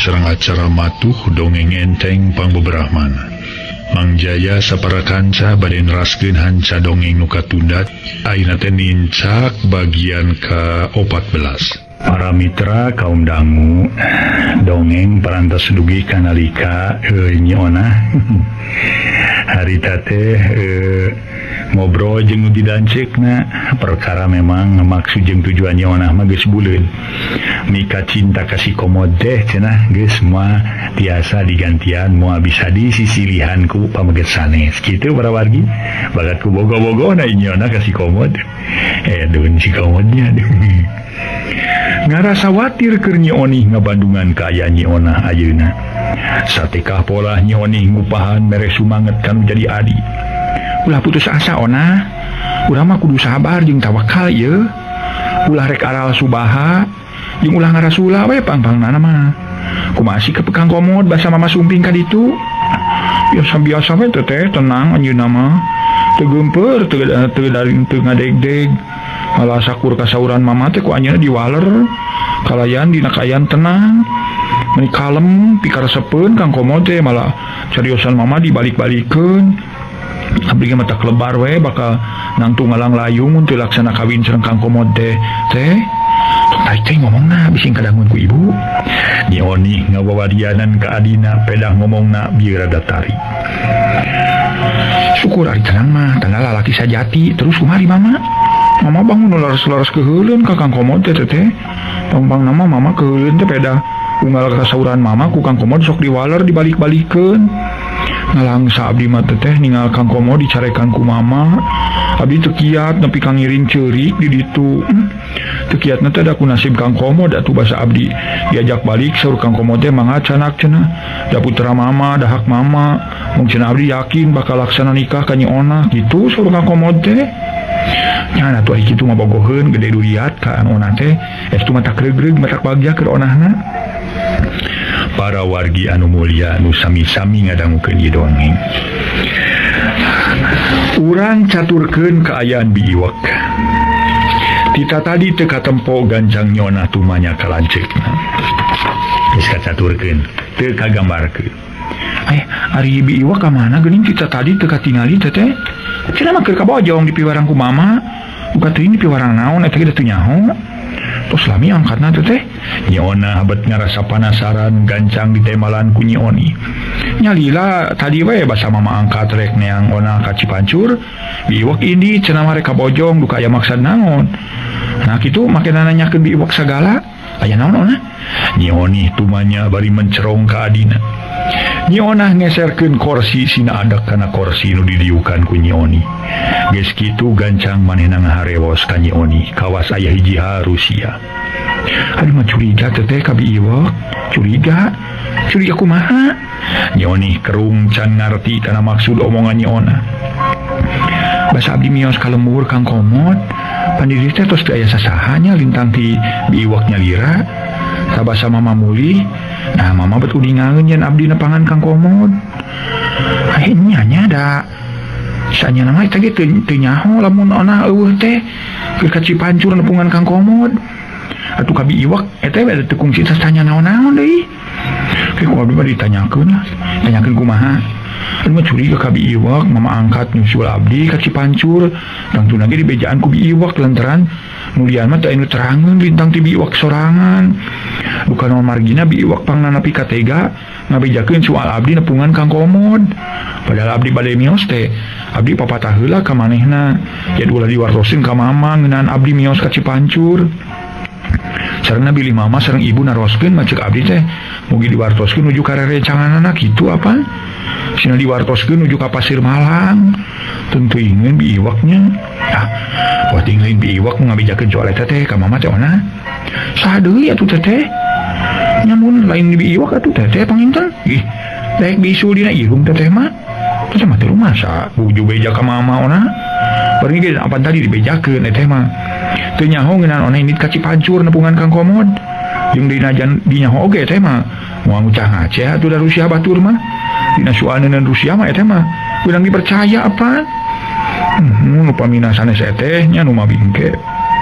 sareng acara matuh dongeng enteng pangbeberahmana. Mang Jaya sapara kanca bade neraskeun hanca dongeng nu katundat ayeuna teh nincak bagian ka-14. Para mitra kaum dangu, dongeng parantos dugi kanalika Nyi Onah. Harita teh ngobrol jeung nu didanceukna perkara memang maksud jeung tujuan Nyi Onah mah geus buleun. Mika cinta kasih komod teh cenah geus moal tiasa digantian, moal bisa disisilihan ku pameget sanes. Kitu para wargi, bagat ku bogo-bogo na Nyi Onah kasih komod. Deun si komodnya. Ngarasa watir keur Nyi Onih ngabandungan kaayaan Nyi Onah ayeuna. Satekah polah Nyi Onih ngupahan mere sumanget kanu jadi adi. Ulah putus asa Onah, urang mah kudu sabar jeung tawakal ieu. Ulah rek aral subaha jeung ulah ngarasula we pangpangnana mah. Kumaha sih ke Kang Komod basa mama sumping ka ditu? Biasa-biasa we teh tenang anjeunna mah. Teu geumpeur, teu daring, teu ngadegdeg. Malah sakur kasauran mama teh ku anjeunna diwaler. Kalayan dina kaayaan tenang. Meuni kalem pikaresepeun Kang Komod teh malah cariosan mama dibalik-balikeun. Abdi ge mata klebar we bakal nangtung ngalang layung mun teu laksana kawin sareng Kang Komod teh. Teh tong teh ngomongna bising kadangun ku ibu. Nyi Onih ngawawadianan ka adina pedah ngomongna bieu rada tarik. Syukur ari tenang mah, tanda lalaki sajati. Terus kumaha di mama? Mama bangun laras-laras keheuleun ka Kang Komod teh teh. Pangpang nama mama keheuleun teh pedah unggal kasauran mama ku Kang Komod sok diwaler dibalik-balikeun. Ngalangsa abdi mah teh ningal Kang Komod dicarekan ku mama. Abdi teu kiat nepi ka ngiring ceurik di ditu. Teu kiatna teh da ku nasib Kang Komod atuh basa abdi. Diajak balik saur Kang Komod teh mangga canak cenah. Da putra mama, da hak mama. Mung cenah abdi yakin bakal laksana nikah ka Nyi Onah kitu saur Kang Komod teh. Nya atuh ari kitu ngabogoheun gede duriat ka anu Onah teh. Estu mata kregreg mata bagja keur onahna. Para wargi anu mulia anu sami-sami ngadangukeun ieu dongeng. Urang caturkeun kaayaan Bi Iwak. Tita tadi teu katempo gancang Nyi Onah tumanya ka lanceukna. Geus kacaturkeun, teu kagambarkeun. Ari Bi Iwak ka mana geuning tita tadi teu katingali teh teh? Cenah mah keur kabojong di piwarang ku mama. Buka teuing di piwarang naon eta ge teu nyaho. Tos lami angkatna teh teh. Nyi Onah bet ngarasa panasaran gancang ditemalan ku Nyi Oni. Nyalila tadi we basa mama angkat rek neang Onah ka Cipancur. Bi Iwak indi cenah mah rek kabojong duka aya maksad naon. Nah kitu make nanyakeun Bi Iwak sagala. Aya naon Onah? Nyi Oni tumanya bari mencerong ka adina. Nyi Onah ngeserkeun korsi sina adak kana korsi nu didiukan ku Nyi Oni. Geus kitu gancang manehna ngaharewos ka Nyi Oni kawas aya hiji Rusia. Aduh mah curiga teh ka Bi Iwak, curiga. Curiga kumaha? Nyi Oni kerung can ngarti kana maksud omongan Nyi Onah. Basa abdi mios ka lembur Kang Komod, pandiri teh tos teu aya sasahanya lintang ti Bi Iwak nyalira. Sabasa mama mulih, nah mama bet udingaeun yen abdi nepangan Kang Komod. Nya nya da sanya nama eta ge teu nyaho lamun Onah eueuh teh keur ka Cipancur nepungan Kang Komod. Atuh ka Bi Iwak eta we teu kungsi tanya naon-naon deui. Ke ku abdi mah ditanyakeun lah. Tanyakeun kumaha? Aduh mah curiga ka Bi Iwak, mama angkat nyusul abdi ka Cipancur. Tangtuna ge dibejaan ku Bi Iwak lantaran nulian mah teu anu terangeun lintang ti Bi Iwak sorangan. Bukan naon margina Bi Iwak pangnanapi katega ngabejakeun soal abdi nepungan Kang Komod. Padahal abdi bade mios teh, abdi papatah heula ka manehna. Jadi ulah diwartosin ka mama ngeunaan abdi mios ka Cipancur. Sarengna bilih mama sareng ibu naroskeun mah ceuk abdi teh mugi diwartoskeun nuju ka rerencanganana kitu apa? Sina diwartoskeun nuju ka Pasir Malang. Tentu ingin Bi Iwaknya. Ah, buat ingin Bi Iwak ngabejakeun soal eta teh ka mama teh Onah. Saha deui atuh teh? Nyamun lain Bi Iwak atuh teh panginten. Ih, daek bisul dina irung teh mah. Teh mah teu rumasa buju beja ka mama Onah. Bari ge apan tadi dibejakeun eta mah. Teu nyaho ngeunaan Onah indit ka Cipancur nepungan Kang Komod. Jeung dina dinyaho oge teh mah. Moal ngucah ngaceh atuh da Rusia batur mah. Dina soal Rusia mah eta mah urang dipercaya apa? Nu pamina sanes eteh nya nu mah bingke.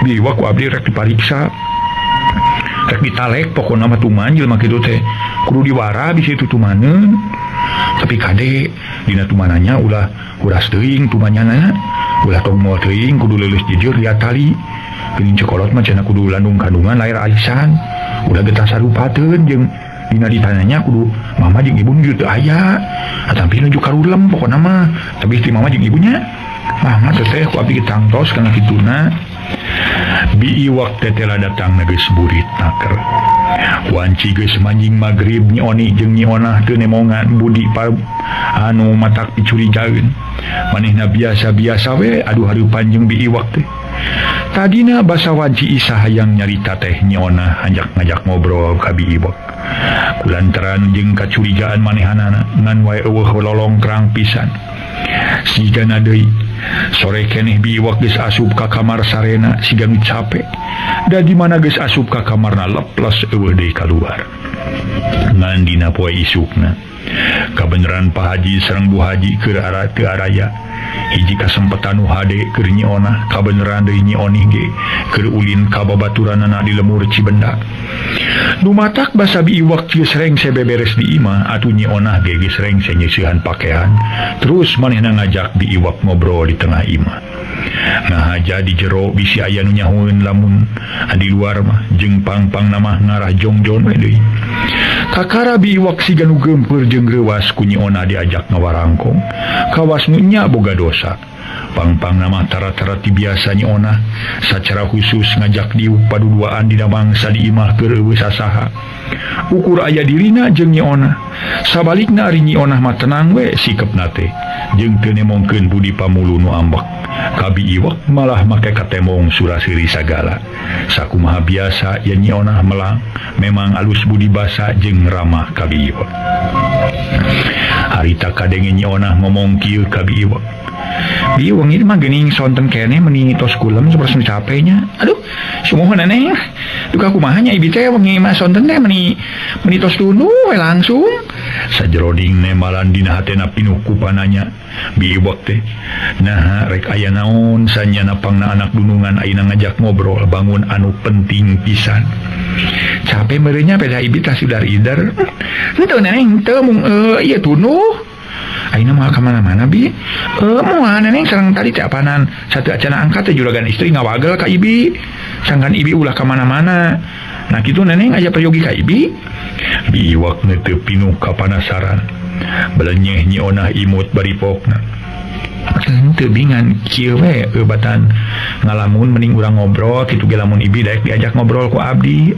Bi Iwak ku abdi rek dipariksa. Rek ditalek pokona mah tuman jelema kitu teh. Kudu diwara bisi tutumaneun. Tapi kade dina tumananya ulah uras teuing tumanyana. Ulah tong moal teuing kudu leuleus jujur liat tali. Geuning cekolot mah cenah kudu landung kandungan lahir aisan. Ulah getah sarupateun jeung dina ditanyanya kudu mama jeung ibu nuju teu aya. Atampi nuju karulem pokona mah. Tapi ti mama jeung ibunya mama teteh ku abdi tangtos kana kituna. Bi Iwak tetela datang geus burit naker. Wanci geus manjing magrib Nyi Oni jeung Nyi Onah teu nemongan budi anu matak picurigaeun. Manehna biasa-biasa we aduh hareupan jeung Bi Iwak teh. Tadina basa wanci Isa hayang nyarita teh Nyi Onah hanjak ngajak ngobrol ka Bi Iwak. Kulantaran jeung kacurigaan manehanana ngan wae eueuh lolongkrang pisan. Sigana deui sore keneh Bi Iwak geus asup ka kamar sarena siga nu cape. Da di mana geus asup ka kamarna leples eueuh deui kaluar. Ngan dina poe isukna kabeneran Pak Haji sareng Bu Haji keur teu araya. Hiji kasempetan nu hade keur Nyi Onah kabeneran deui Nyi Onih ge keur ulin ka babaturanana di lemur Cibenda. Nu matak basa Bi Iwak geus rengse beberes di imah atuh Nyi Onah ge geus rengse nyeusihan pakaian. Terus manehna ngajak Bi Iwak ngobrol di tengah imah. Ngahaja di jero bisi aya nu nyahoeun lamun di luar mah jeung pang-pang namah ngarah jongjon we deui. Kakara Bi Iwak siga nu geumpeur jeung reuwas ku Nyi Onah diajak ngawarangkong. Kawas nu nya boga dosa. Pang-pang nama tara-tara ti biasa Nyi Onah sacara khusus ngajak diuk paduduaan dina mangsa di imah keur eueuh sasaha. Ukur aya dirina jeung Nyi Onah. Sabalikna ari Nyi Onah mah tenang we sikepna teh jeung teu nemongkeun budi pamulu nu ambek. Ka Bi Iwak malah make katemong surasiri sagala. Sakumaha biasa ya Nyi Onah melang memang alus budi basa jeung ramah ka Bi Iwak. Harita kadenge Nyi Onah ngomong kieu ka Bi Iwak. Bi wengi mah geuning sonten keneh meni tos kulem sapertos nu capenya. Aduh, sumuhun neneng. Duka kumaha nya ibi teh wengi mah sonten teh meni meni tos tunduh we langsung. Sajeroning nemalan dina hatena pinuh ku pananya Bi Iwak teh. Naha rek aya naon sanyana pangna anak dunungan ayeuna ngajak ngobrol bangun anu penting pisan. Capek meureunnya peda ibi tah sudar ider. Henteu neneng teu mung ieu tunduh. Ayeuna moal ka mana-mana bi. Moal neneng sareng tadi teh apanan satu acana angkat teh juragan istri ngawagel ka ibi. Sangkan ibi ulah ka mana-mana. Nah kitu neneng aya peryogi ka ibi. Bi Iwak teu pinuh kapanasaran. Belenyeh Nyi Onah imut bari pokna. Henteu bingan kieu we batan ngalamun mending urang ngobrol kitu ge lamun ibi daek diajak ngobrol ku abdi.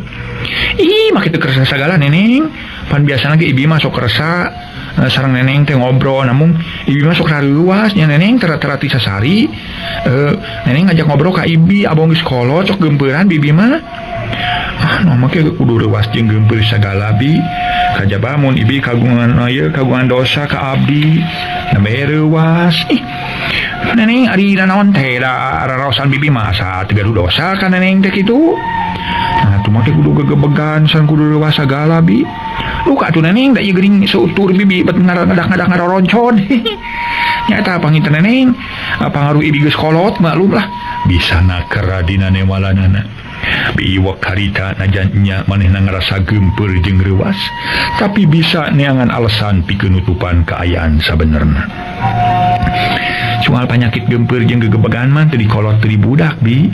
Ih mah kitu kersa sagala neneng. Pan biasana ge ibi mah sok kersa sareng neneng teh ngobrol namun ibi mah sok rareuwas nya neneng tera-tera ti sasari. Neneng ngajak ngobrol ka ibi abong geus kolot sok geumpeuran bibi mah. Ah nu mah ge kudu reuwas jeung geumpeur sagala bi. Kajaba mun ibi kagungan ieu kagungan dosa ka abdi nembe reuwas. Ih neneng ari naon teh da raraosan bibi mah asa teu gaduh dosa ka neneng teh kitu. Nah tuh mah teh kudu gegebegan sareng kudu reuwas sagala bi. Luka tuh neneng da ieu geuning seutur bibi bet ngadak-ngadak ngaroroncon. Nyata panginten neneng pangaruh ibi geus kolot maklum lah. Bisa nakera dina nemalanana. Bi Iwak harita najan nya manehna ngarasa geumpeur jeung reuwas tapi bisa neangan alasan pikeun nutupan kaayaan sabenerna. Soal panyakit geumpeur jeung gegebegan mah teu dikolot teu dibudak bi.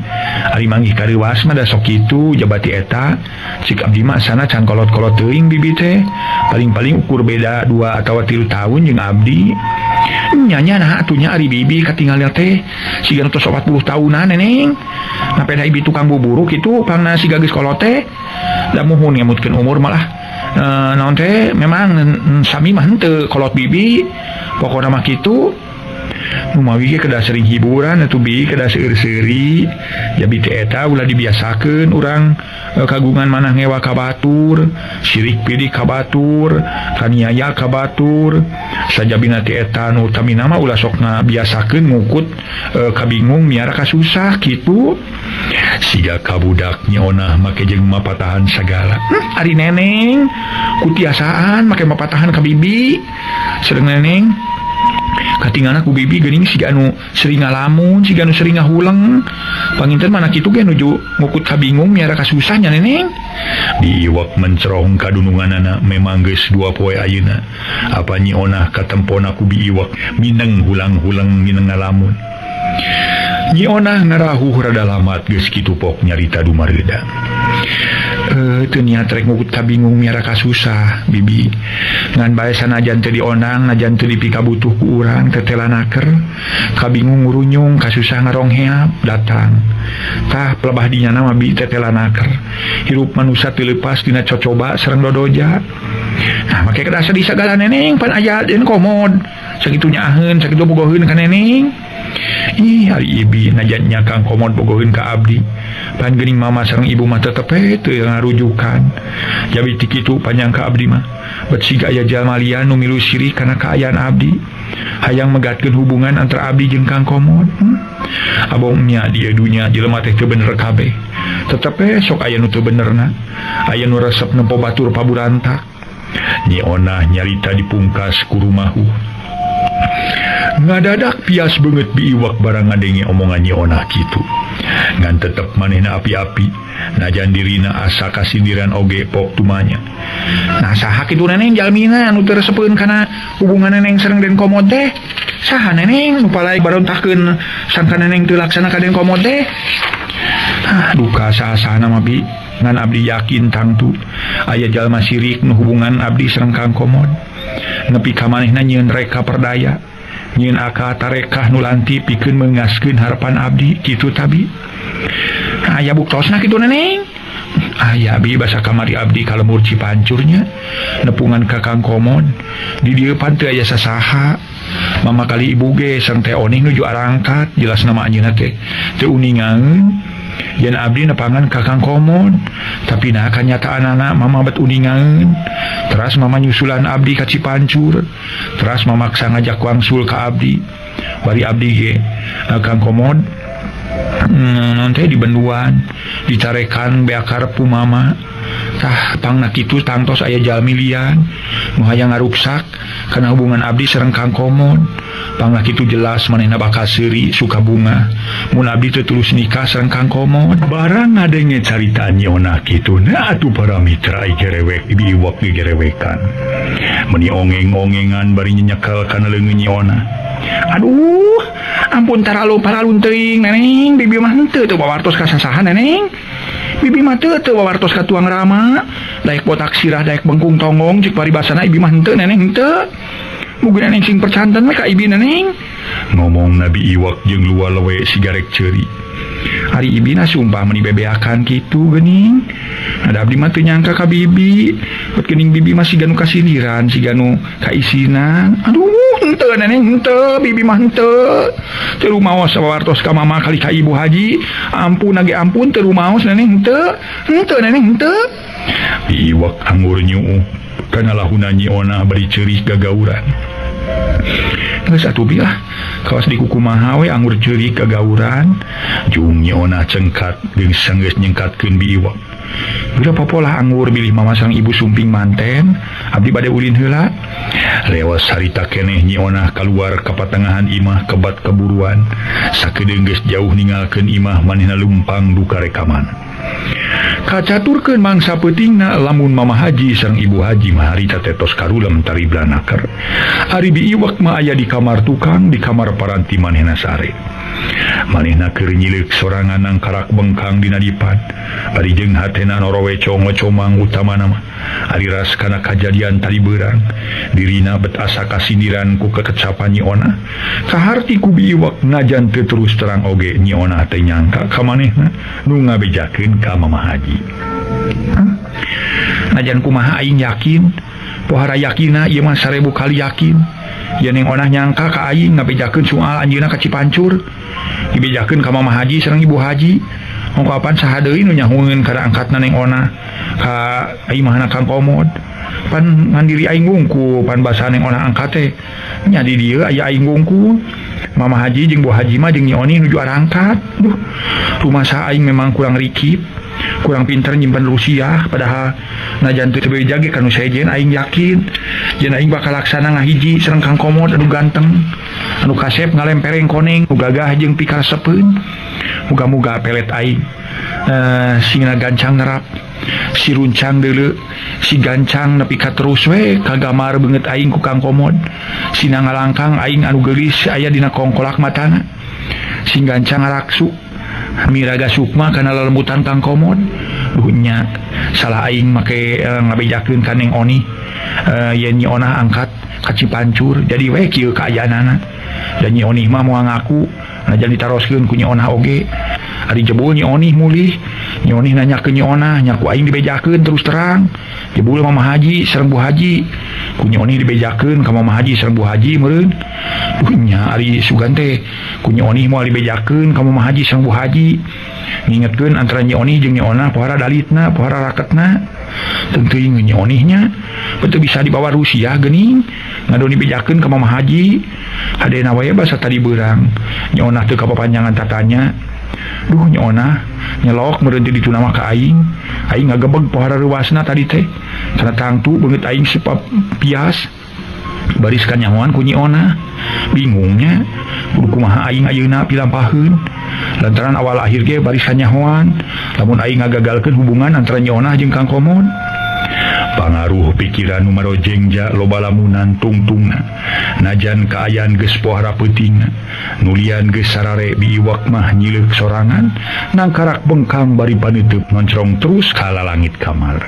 Ari manggih kareuwas mah da sok kitu jabati eta cik abdi mah sana can kolot-kolot teuing bibi teh. Paling-paling ukur beda 2 atawa 3 tahun jeung abdi. Nya nah atuh nya ari bibi katingal teh siga nu tos 40 tahunan neneng. Nah peda ibi tukang buburu kitu pangna siga geus kolot teh. Da muhun ngemutkeun umur malah naon teh memang sami mah henteu kolot bibi. Pokona mah kitu. Numawi ge kedah sering hiburan atuh bi kedah seueur-seuri. Jadi teh eta ulah dibiasakeun urang kagungan manah ngewa ka batur, sirik pidik ka batur, kaniaya ka batur. Sajabina teh eta nu utamina mah ulah sok ngabiasakeun ngukut kabingung miara kasusah kitu. Siga kabudak Nyi Onah make jeung mapatahan sagala. Ari neneng kutiasaan make mapatahan ka bibi. Sareng neneng Katingana ku bibi geuning siga anu sering ngalamun, siga anu sering ngahuleng. Panginten mana kitu ge nuju ngukut kabingung miara kasusah nya neneng. Biiwak mencerong kadununganana memang geus 2 poe ayeuna. Apa Nyi Onah katempona ku Biiwak mineng hulang-huleng mineng ngalamun. Nyi Onah ngarahuh rada lamat geus kitu pok nyarita dumareuda. Teu niat rek ngukut kabingung miara kasusah bibi. Ngan bae sanajan teu dionang, najan teu dipikabutuh ku urang tetelanaker. Kabingung ngurunyung kasusah ngarongheap datang. Tah pelebah dinyana mah bi tetelanaker. Hirup manusia teu leupas dina cocoba sareng dodoja. Nah make kedah sedih sagala neneng pan aya den komod. Sakitu nyaaheun, sakitu bogoheun ka neneng. Ih, ari ibi najan nya Kang Komod bogoheun ka abdi. Pan geuning mama sareng ibu mah tetep teu ngarujukan. Jabi ti kitu panjang ka abdi mah. Bet siga aya jalma lian nu milu sirik kana kaayaan abdi. Hayang megatkeun hubungan antara abdi jeung Kang Komod. Abong nya di dunya jelema teh teu bener kabeh. Tetep sok aya nu teu benerna. Aya nu resep nempo batur paburantak. Nyi Onah nyarita dipungkas ku rumahu. Ngadadak pias beungeut Biiwak barang ngadenge omongan Nyi Onah kitu. Ngan tetep manehna api-api, najan dirina asa kasindiran oge pok tumanya. Nah saha kitu neneng jalmina anu teu resepeun kana hubungan neneng sareng Den Komod teh? Saha neneng nu palai barontakeun sangka neneng teu laksana ka Den Komod teh? Ah duka saha-sahana mah bi, ngan abdi yakin tangtu aya jalma sirik nu hubungan abdi sareng Kang Komod. Nepi ka manehna nyieun reka perdaya. Nyieun aka tarekah nu lanti pikeun mengaskeun harapan abdi kitu tabi. Aya buktosna kitu neneng. Aya bi basa kamari abdi ka lembur Cipancurnya nepungan ka Kang Komod. Di dieu pan teu aya sasaha. Mama kali ibu ge sareng teh Onih nuju arangkat jelas nama anjeunna teh teu uningaeun. Yen abdi nepangan ka Kang Komod, tapi nah kanyataanana mama bet uningaeun. Teras mama nyusulan abdi ka Cipancur, teras mamaksa ngajak wangsul ka abdi. Bari abdi ge Kang Komod nanti di benduan dicarekan beakar pu mama. Tah pangna kitu tangtos aya jalmi lian nu hayang ngaruksak kana hubungan abdi sareng Kang Komod. Pangna kitu jelas manehna bakal seuri suka bunga mun abdi teu tulus nikah sareng Kang Komod. Barang ngadenge carita Nyi Onah kitu na atuh para mitra igerewek Biiwak gegerewekan. Meuni ongeng-ongengan bari nyekel kana leungeun Nyi Onah. Aduh, ampun taralu paralun teuing neneng, bibi mah henteu teu bawartos ka sasaha neneng. Bibi mah teu teu bawartos ka tuang rama, daek botak sirah daek bengkung tonggong cik paribasana ibi mah henteu neneng henteu. Mugi neneng sing percanten we ka ibi neneng. Ngomong Nabi Iwak jeung luwalewe sigarek ceuri. Ari ibi na sumpah meni bebeakan kitu geuning. Ada abdi mah teu nyangka ka bibi. Bet geuning bibi mah siga nu kasindiran, siga nu kaisinan. Aduh, henteu neneng henteu, bibi mah henteu. Teu rumaos sawartos ka mama kali ka ibu haji. Ampun age ampun teu rumaos neneng henteu. Henteu neneng henteu. Iwak anggur nyuuh kana lahuna Nyi Onah bari ceurih gagauran. Geus atuh bi lah, kawas dikukumaha we anggur ceurik gagauran. Jung Nyi Onah cengkat jeung sanggeus nyengkatkeun Biiwak. Geura popolah anggur bilih mama sareng ibu sumping manten, abdi bade ulin heula. Lewas harita keneh Nyi Onah kaluar ka patengahan imah kebat keburuan. Sakedeung geus jauh ninggalkeun imah manehna lumpang duka rekaman. Kacaturkeun mangsa peutingna lamun mama haji sareng ibu haji mah harita tetos karulem tariblanaker. Ari Biiwak mah aya di kamar tukang di kamar paranti manehna sare. Manehna keur nyileuk sorangan nangkarak bengkang dina dipan. Bari jeung hatena norowe cong-comang utamana mah ari ras kana kajadian tadi beurang. Dirina bet asa kasindiran ku kekecapan Nyi Onah. Kaharti ku Biiwak najan teu terus terang oge Nyi Onah teh nyangka ka manehna nu ngabejakeun ka mama haji. Najan kumaha aing yakin, pohara yakina ieu mah 1000 kali yakin. Yen Neng Onah nyangka ka aing ngabejakeun soal anjeunna ka Cipancur, dibejakeun ka mama haji sareng ibu haji. Ongkopan saha deui nu nyahueun kana angkatna Neng Onah ka imahna Kang Komod. Pan ngandiri aing wungku, pan basa Neng Onah angkat teh. Nya di dieu aya aing wungku. Mama haji jeung Bu haji mah jeung Nyi Oni nuju arangkat. Duh, rumasa aing memang kurang rikip. Kurang pinter nyimpen Rusia padahal najan teu beja ge kanu sejen aing yakin yen aing bakal laksana ngahiji sareng Kang Komod anu ganteng anu kasep ngalempereng koneng nu gagah jeung pikaresepeun. Muga-muga pelet aing singna gancang nerap si runcang deuleu si gancang nepi ka terus we kagamar beungeut aing ku Kang Komod sina ngalangkang aing anu geulis aya dina kongkolak matana sing gancang ngaraksu miraga sukma kana lelembutan Kang Komod. Duh nya salah aing make ngabejakeun ka Neng Oni yen Nyi Onah angkat ka Cipancur jadi we kieu kaayaanana dan Nyi Oni mah moal ngaku najan ditaroskeun ku Nyi Onah oge. Ari jebul Nyi Oni mulih Nyi Oni nanya ke Nyi Onah nya ku aing dibejakeun terus terang jebul Mama Haji sareng Bu Haji ku Nyi Oni dibejakeun ka Mama Haji sareng Bu Haji meureun. Duh nya ari sugan teh ku Nyi Oni moal dibejakeun ka Mama Haji sareng Bu Haji ngingetkeun antara Nyi Oni jeung Nyi Onah pohara dalitna pohara raketna teuing Nyi Oni nya betul bisa dibawa Rusia geuning ngadon dibejakeun ka Mama Haji hadena wae basa tadi beurang Nyi Onah teu kapapanjangan tatanya. Duh Nyi Onah nyelok meureun teh dituna mah ka aing aing ngagebeg pohara reuasna tadi teh kana tangtu beungeut aing sipap pias baris kanyahoan ku Nyi Onah bingungnya kudu kumaha aing ayeuna pilampaheun lantaran awal akhir ge baris kanyahoan lamun aing ngagagalkeun hubungan antara Nyi Onah jeung Kang Komod. Pangaruh pikiran nu marojengja loba lamunan tungtungna najan kaayaan geus pohara peutingna nulian geus sarare biiwak mah nyileuk sorangan nangkarak bengkang bari paneuteub ngoncrong terus ka lalangit kamar.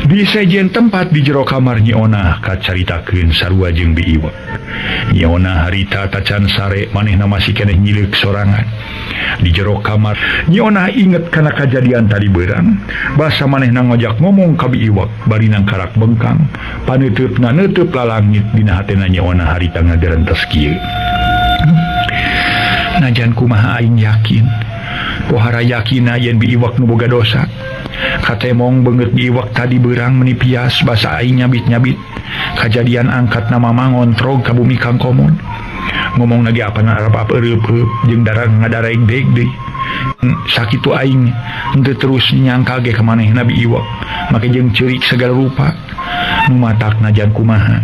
Di sejen tempat di jero kamar Nyi Onah kacaritakeun sarua jeung biiwak. Nyi Onah harita tacan sare manehna masih keneh nyileuk sorangan. Di jero kamar Nyi Onah inget kana kajadian tadi beurang basa manehna ngojak ngomong ka biiwak bari nangkarak bengkang paneuteupna neuteub lalangit dina hatena Nyi Onah harita ngagerentes kieu. Najan kumaha aing yakin pohara yakina yen biiwak nu boga dosa. Katemong beungeut biiwak tadi beurang meni pias basa aing nyabit-nyabit kajadian angkat nama ngontrog ka bumi Kang Komod ngomong lagi apa arep eureup-eup jeung darah ngadareg deg deui sakitu aing henteu terus nyangka ge ka manehna biiwak make jeung ceurik segala rupa nu matak najan kumaha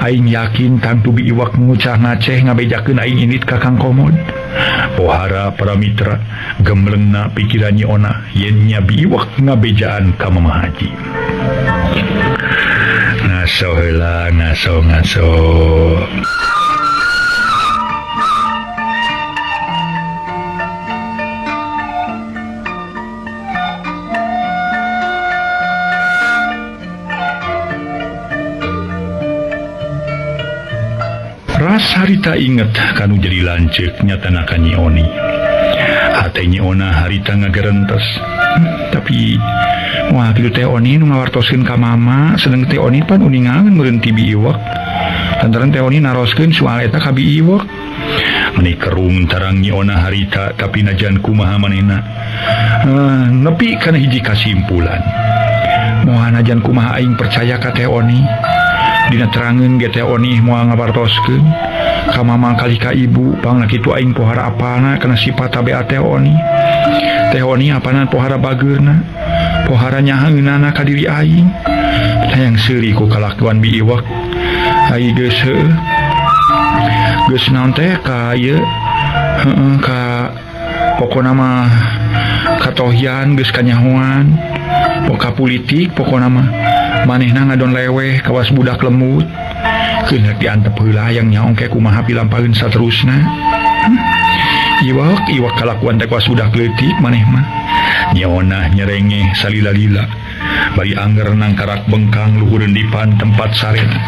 aing yakin tangtu biiwak ngucah ngaceh ngabejakeun aing indit ka Kang Komod. Pohara para mitra gemlengna pikiran Nyi Onah yen nya biiwak ngabejaan ka Mama Haji. Ngaso heula ngaso ngaso. Ras harita inget kanu jadi lanceuk nyatana ka Nyi Oni. Hate Nyi Onah harita ngagerentes. Tapi wah kitu teh Oni nu ngawartoskeun ka mama sedeng teh Oni pan uningangeun meureun ti biiwak. Lantaran teh Oni naroskeun soal eta ka biiwak. Meni kerung tarang Nyi Onah harita tapi najan kumaha manehna. Nepi kana hiji kasimpulan. Moal najan kumaha aing percaya ka teh Oni. Dina terangeun ge teh Oni moal ngabartoskeun ka mama kali ka ibu pangna kitu aing pohara apana kana sifat tabeat teh Oni. Teh Oni apana pohara bageurna pohara nyahaeunana ka diri aing hayang seuri ku kalakuan biiwak ai geus heueuh geus naon teh ka ieu heueuh ka pokona mah katohian geus kanyahoan poka politik pokona mah manehna ngadon leweh kawas budak lemut keun rek diantep heula hayang nyaong ke kumaha pilampaheun saterusna. Iwak iwak kalakuan teh kawas budak leutik maneh mah. Nyi Onah nyerengeh salila-lila bari angger nangkarak bengkang luhureun dipan tempat sarena.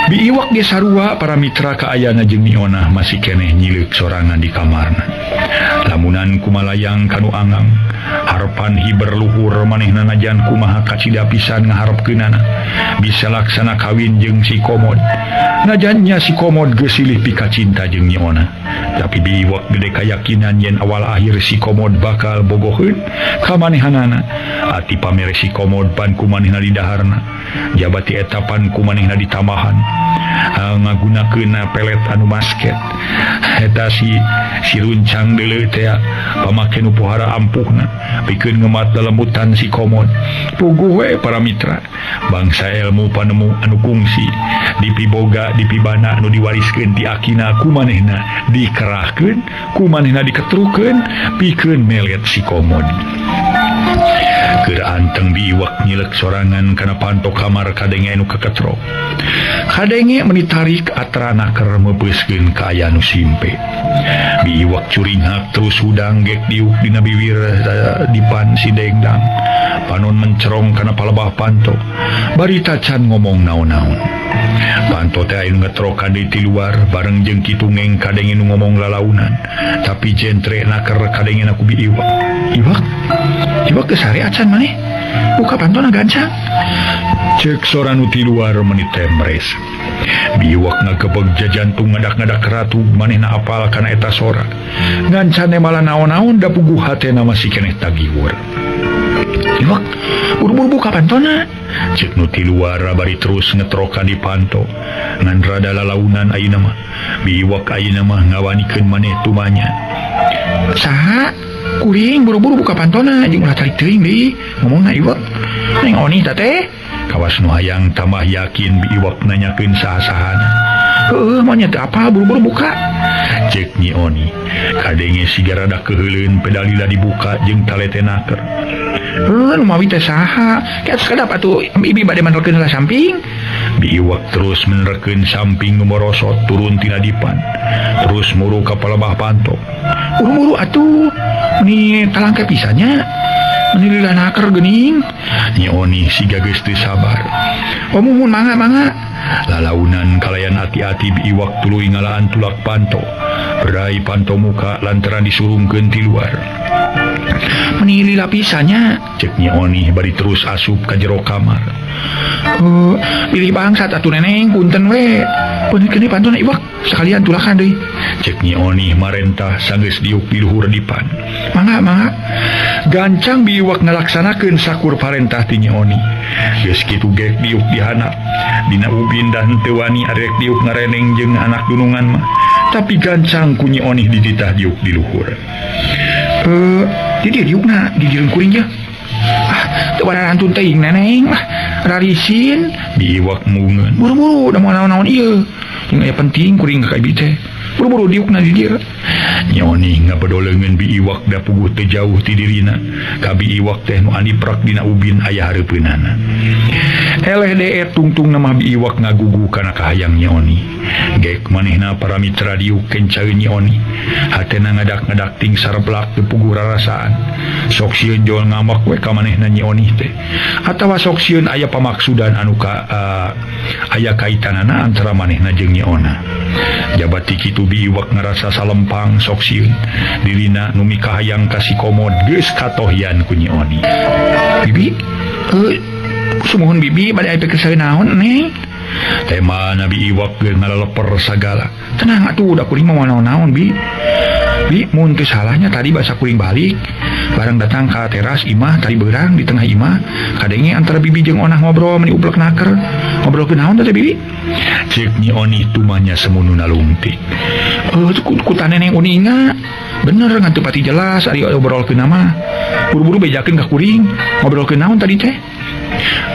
Biiwak ge sarua para mitra kaayana jeung Nyi Onah masih keneh nyileuk sorangan di kamarna. Lamunan kumalayang kanu angang harepan hiber luhur manehna najan kumaha kacida pisan ngaharepkeunana bisa laksana kawin jeung si Komod. Najannya si Komod geus silih pikacinta jeung Nyi Onah tapi biiwak gede kayakinan yen awal akhir si Komod bakal bogoheun ka manehanana. Ati pamere si Komod pan ku manehna didaharna jabati eta pan ku manehna ditambahan ngagunakeunna pelet anu basket. Eta si runcang deuleu teh pamake nu pohara ampuhna pikeun ngemat lelembutan si komod. Puguh we para mitra, bangsa ilmu panemu anu kungsi dipiboga dipibana anu diwariskeun ti akina ku manehna dikerahkeun ku manehna diketrukeun pikeun melet si komod. Keur anteng biiwak nyilek sorangan kana panto kamar kadenge anu keketrok. Kadenge meni tarik atrana keur meupeuskeun ka aya nu simpe. Biiwak curinghak terus hudang gek diuk dina biwir dipan si dengdang. Panon mencerong kana palebah panto. Bari tacan ngomong naon-naon. Panto teh anu ngetrok ka deui ti luar bareng jeung kitu ngeng kadenge nu ngomong lalaunan. Tapi jentre naker kadenge ku biiwak. Iwak? Iwak geus sare acan maneh? Buka pantona gancang. Cek sora nu ti luar meni temres. Biiwak ngagebeg jajantung ngadak-ngadak ratu manehna apal kana eta sora. Ngancane malah naon-naon da puguh hatena masih keneh tagiwur. Iwak, buru-buru buka pantona. Cek nu ti luar bari terus ngetrokan di panto. Ngan rada lalaunan ayeuna mah. Biiwak ayeuna mah ngawanikeun maneh tumanya. Saha? Kuring buru-buru buka pantona jeung ulah tarik teuing deui ngomongna Iwak. Neng Oni ta teh? Kawas nu hayang tambah yakin biiwak nanyakeun saha-sahana. Heueuh mah nya teu apal buru-buru buka. Cek Nyi Oni. Kadenge siga rada keuheuleun pedalila dibuka jeung talete naker. Heuh nu mawi teh saha? Kieu sakedap atuh bibi bade manerkeun heula samping. Biiwak terus menerkeun samping nu morosot turun tina dipan. Terus muru ka palebah panto. Buru-buru atuh meni talangke pisannya. Meni lila naker geuning. Nyi Oni siga geus teu sabar. Oh muhun mangga mangga. Lalaunan kalayan hati-hati biiwak tuluy ngalaan tulak panto. Berai panto muka lantaran disurungkeun ti luar. Meni lila pisannya. Cek Nyi Oni bari terus asup ka jero kamar. Pilih bangsat atuh neneng punten we. Peunikeun pantona iwak sekalian tulakan deui. Cek Nyi Oni marentah sanggeus diuk di luhur dipan. Mangga mangga. Gancang biiwak ngalaksanakeun sakur parentah ti Nyi Oni. Geus kitu gek diuk di handap. Dina ubin dah henteu wani arek diuk ngareneng jeung anak dunungan mah. Tapi gancang ku Nyi Oni dititah diuk di luhur. Di dieu diukna di direun kuring je. Ah, teu bararantun teuing neneng lah. Rarisin biiwak mungeun. Buru-buru da moal naon-naon ieu. Jeung aya penting kuring ka ibi teh. Buru-buru diukna di dieu. Nyi Oni ngabedoleungeun biiwak da puguh teu jauh ti dirina. Ka biiwak teh nu aniprak dina ubin aya hareupeunana. Eleh deet tungtung mah biiwak ngagugu kana kahayang Nyi Oni. Gek manehna para mitra diuk kencaeun Nyi Oni. Hatena ngadak-ngadak ting sareblak teu puguh rarasaan. Sok sieun jol ngamak we ka manehna Nyi Oni teh. Atawa sok sieun aya pamaksudan anu ka aya kaitanana antara manehna jeung Nyi Ona. Jabati kitu biiwak ngarasa salempang sok sieun dirina nu mikahayang ka si komod geus katohian ku Nyi Oni. Bibi, sumuhun bibi bade aya pikir naon neng? Tema Nabi Iwak ge ngaleleper sagala. Tenang atuh da kuring mah naon-naon bi. Bi mun teu salahnya tadi basa kuring balik bareng datang ka teras imah tadi beurang di tengah imah kadenge antara bibi jeung Onah ngobrol meni uplek naker. Ngobrolkeun naon teh bibi? Cek Nyi Oni tumanya semunu nalungtik. Ku taneneng uninga. Bener ngan teu pati jelas ari obrolkeun mah. Buru-buru bejakeun ka kuring. Ngobrolkeun naon tadi teh?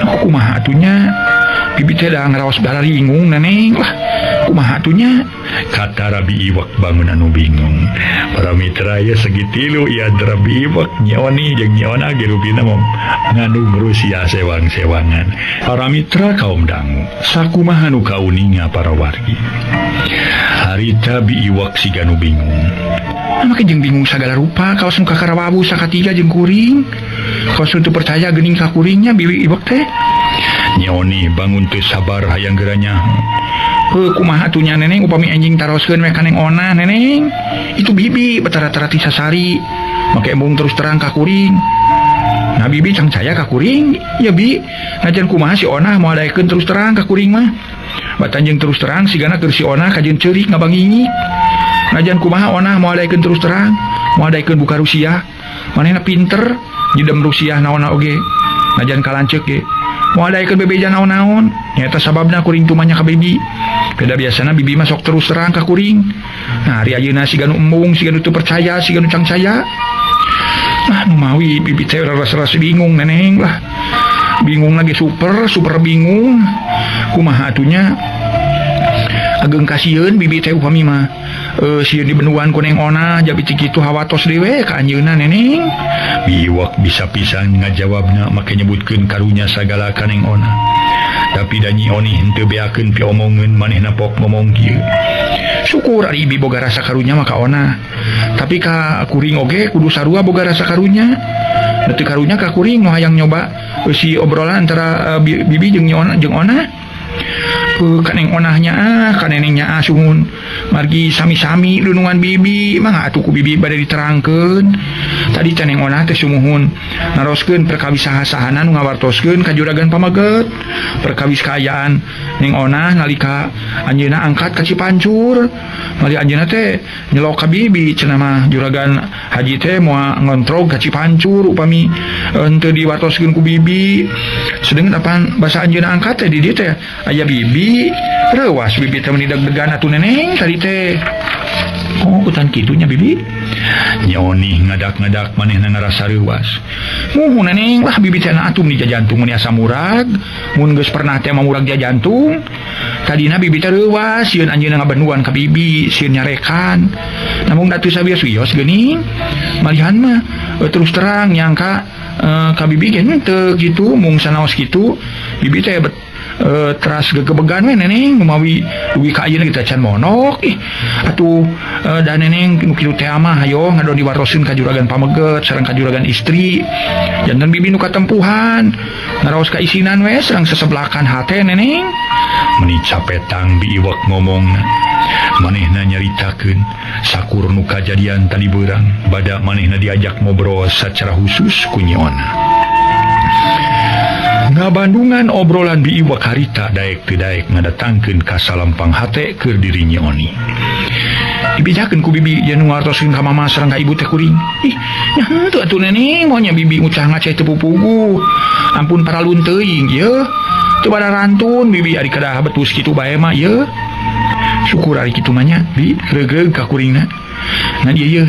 Aku kumaha atunya? Bibi teh da ngaraos bararingung neneng lah. Kumaha atunya? Kata Rabi Iwak bangun anu bingung. Para mitra ya segitilu ya Rabi Iwak Nyi Oni jeung Nyi Ona ge rupina mah ngandung Rusia sewang-sewangan. Para mitra kaum dangu, sakumaha nu kauninga para wargi. Harita Bi Iwak siga nu bingung. Make jeung bingung sagala rupa kawas nu kakarawawu sakatiga jeung kuring. Kawas nu teu percaya geuning ka kuringnya Bibi Iwak teh. Nyi Oni bangun teu sabar hayang geura nyaho. Heuh kumaha atuh nya neneng upami anjing taroskeun we ka Neng Ona neneng. Itu bibi betara-tara ti sasari. Make embung terus terang ka kuring. Nah bibi cangcaya ka kuring. Ya bi, najan kumaha si Ona moal daekeun terus terang ka kuring mah. Batan jeung terus terang sigana keur si Ona kajeun ceurik ngabangingi. Najan kumaha Ona moal daekeun terus terang, moal daekeun buka Rusia. Manehna pinter nyidem Rusia naonna oge. Najan kalanceuk ge. Moal daekeun bebeja naon-naon. Nyaeta sababna kuring tumanya ka bibi. Beda biasana bibi mah sok terus terang ka kuring. Nah, ari ayeuna siga nu embung, siga nu teu percaya, siga nu cangcaya. Nah, nu mawi bibi teh rasa-rasa bingung neneng lah. Bingung lagi super bingung. Kumaha atunya? Ageng kasieun bibi teh upami mah. Sieun dibenuan ku Neng Ona jabi ti kitu hawatos deui ka anjeunna neneng. Biwak bisa pisan ngajawabna make nyebutkeun karunya sagala ka Neng Ona. Tapi da Nyi Oni henteu beakeun piomongeun manehna pok ngomong kieu. Syukur ari ibi boga rasa karunya mah ka Ona. Tapi ka kuring oge kudu sarua boga rasa karunya. Da teu karunya ka kuring nu hayang nyoba si obrolan antara bibi jeung Nyi Ona jeung Ona. Ka Neng Onahnya ah, ka nenengnya ah suhun. Margi sami-sami dunungan bibi, mangga atuh ku bibi bade diterangkeun. Tadi teh Neng Onah teh sumuhun naroskeun perkawis saha-sahana nu ngawartoskeun ka juragan pamaget. Perkawis kaayaan Neng Onah nalika anjeunna angkat ka Cipancur. Mali anjeunna teh nyelok ka bibi cenah mah juragan haji teh moal ngontrog ka Cipancur upami henteu diwartoskeun ku bibi. Sedengkeun apan basa anjeunna angkat teh di dieu teh aya bibi reuas bibi teh meuni deg-degan atuh neneng tadi teh. Oh, utan kitunya bibi. Nyi Oni ngadak-ngadak manehna ngarasa reuas. Muhun neneng lah bibi teh atuh meuni jajantung meuni asa murag. Mun geus pernah teh mah murag jajantung. Tadina bibi teh reuas sieun anjeunna ngabenduan ka bibi, sieun nyarekan. Namun da teu sawios-wios geuning. Malihan mah terus terang nyangka ka bibi ge henteu kitu mung sanaos kitu. Bibi teh teras gegebegan we neneng mawi dugi ka ayeuna kita can monok ih atuh da neneng nu kitu teh mah hayo ngadon diwaroskeun ka juragan pameget sareng ka juragan istri janten bibi nu katempuhan ngaraos ka isinan we sareng sesebelakan hate neneng meuni capetang biiwak ngomongna manehna nyaritakeun sakur nu kajadian tadi beurang bada manehna diajak ngobrol secara khusus ku Nyi Ona. Ngabandungan obrolan biiwak harita daek teu daek ngadatangkeun ka salampang hate keur diri Nyi Oni. Dibejakeun ku bibi yen nu ngartoskeun ka mama sareng ka ibu teh kuring. Ih, nya henteu atuh neneng moal nya bibi ngucah ngaceh teu pupuguh. Ampun paralun teuing ieu. Teu bararantun bibi ari kadah betus kitu bae mah ieu. Syukur ari kitu mah nya bi reugreug ka kuringna. Ngan ieu ieu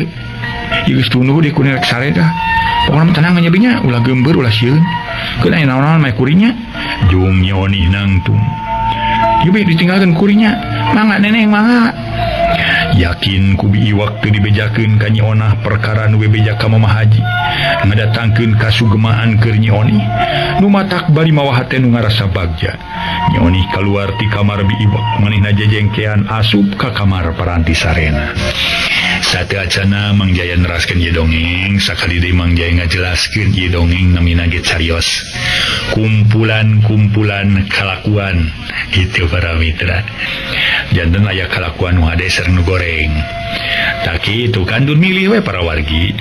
geus tunduh deui ku rek sare tah. Pokona mah tenang nya binya ulah geumbeur ulah sieun. Keun aya naon-naon mah kuringnya. Jung Nyi Oni nangtung. Ieu bi ditinggalkeun kuringnya. Mangga neneng mangga. Yakin ku biiwak teu dibejakeun ka Nyi Onah perkara nu bebeja ka Mama Haji. Ngadatangkeun kasugemaan keur Nyi Oni. Nu matak bari mawa hate nu ngarasa bagja. Nyi Oni kaluar ti kamar biiwak manehna jejengkean asup ka kamar paranti sarena. Sate acana Mang Jaya neraskeun ieu dongeng, sakali deui Mang Jaya ngajelaskeun ieu dongeng namina ge carios. Kumpulan-kumpulan kalakuan kitu para mitra. Janten aya kalakuan nu hade sareng nu goreng. Tah kitu kantun milih we para wargi.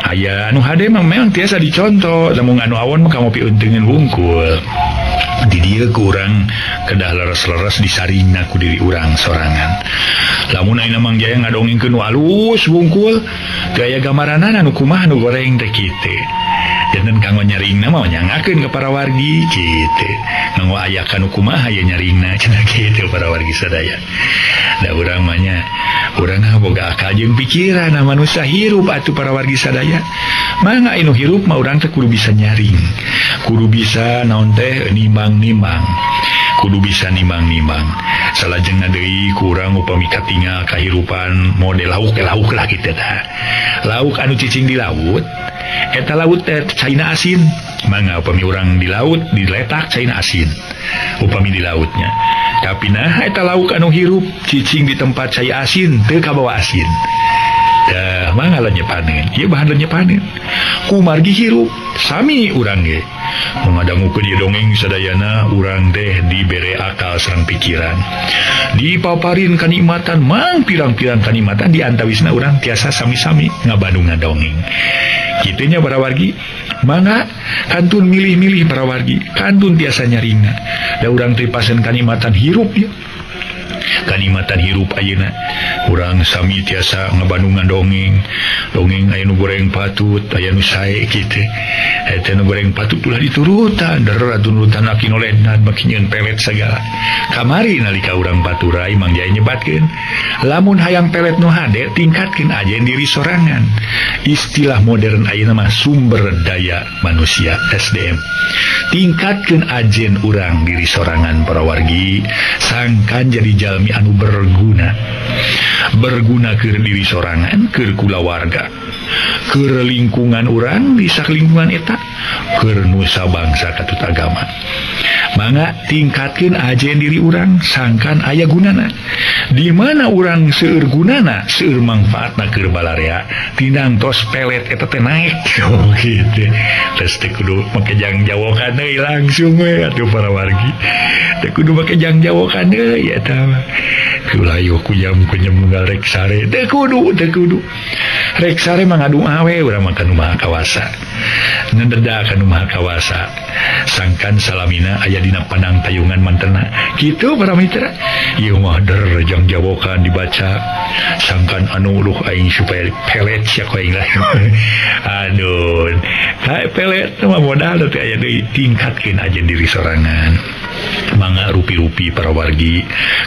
Aya anu hade mah memang tiasa dicontoh, lamun anu awon mah kamu piunteungeun wungkul. Di dieu ku urang kedah leres-leres disaringna ku diri urang sorangan. Lamun ayeuna Mang Jaya ngadongengkeun nu alus wungkul, teu aya gambaranana nu kumaha nu goreng teh kitu. Janten kanggo nyaringna mah nyangakeun ka para wargi kitu. Nganggo aya ka nu kumaha ye nyaringna cenah kitu para wargi sadaya. Da urang mah nya urang boga akal jeung pikiran manusia hirup atuh para wargi sadaya. Mangga anu hirup mah urang teh kudu bisa nyaring. Kudu bisa naon teh nimang-nimang. Kudu bisa nimang-nimang. Salajengna deui kurang upami katingal kahirupan model lauk lauk lah kitu tah. Lauk anu cicing di laut, eta laut teh caina asin. Mangga upami urang di laut diletak caina asin. Upami di lautnya. Tapi nah eta lauk anu hirup cicing di tempat cai asin teu kabawa asin. Dah mangga lenyepaneun. Ieu bahan lenyepaneun. Kumargi hirup sami urang ge. Mengadangukeun ieu dongeng sadayana urang teh dibere akal sareng pikiran. Dipaparin kanikmatan mang pirang-pirang kanikmatan di antawisna urang tiasa sami-sami ngabandung ngadongeng. Kitu nya para wargi, mangga kantun milih-milih para wargi, kantun tiasa nyaringna. Da urang teh pasen kanikmatan hirup ieu. Kanikmatan hirup ayeuna urang sami tiasa ngabandungan dongeng. Dongeng aya nu goreng patut, aya nu sae kitu. Eta nu goreng patut ulah diturutan, der atuh nurutan aki noledna make nyieun pelet sagala. Kamari nalika urang paturai Mang Jaya nyebatkeun, lamun hayang pelet nu hade tingkatkeun ajen diri sorangan. Istilah modern ayeuna mah sumber daya manusia SDM. Tingkatkeun ajen urang diri sorangan para wargi, sangkan jadi jalmi anu berguna. Berguna keur diri sorangan, keur kulawarga, keur lingkungan urang di saklingkungan eta, keur nusa bangsa katut agama. Mangga tingkatkeun ajen diri urang sangkan aya gunana. Di mana urang seueur gunana, seueur mangfaatna keur balarea, tindang tos pelet eta teh naek. Oh kitu. Terus teh kudu make jang jawokan deui langsung we atuh para wargi. Teh kudu make jang jawokan deui eta mah. Kulayo kuyam kunyem unggal rek sare. Teu kudu, teu kudu. Rek sare mah ngadua we urang mah kanu Maha Kawasa. Nendeda kanu Maha Kawasa. Sangkan salamina aya dina pandang tayungan mantena. Kitu para mitra. Ieu mah der jang jawokan dibaca. Sangkan anu luh aing supaya pelet sia ku aing lah. Aduh. Kae pelet mah modal teh aya deui tingkatkeun ajen diri sorangan. Mangga rupi-rupi para wargi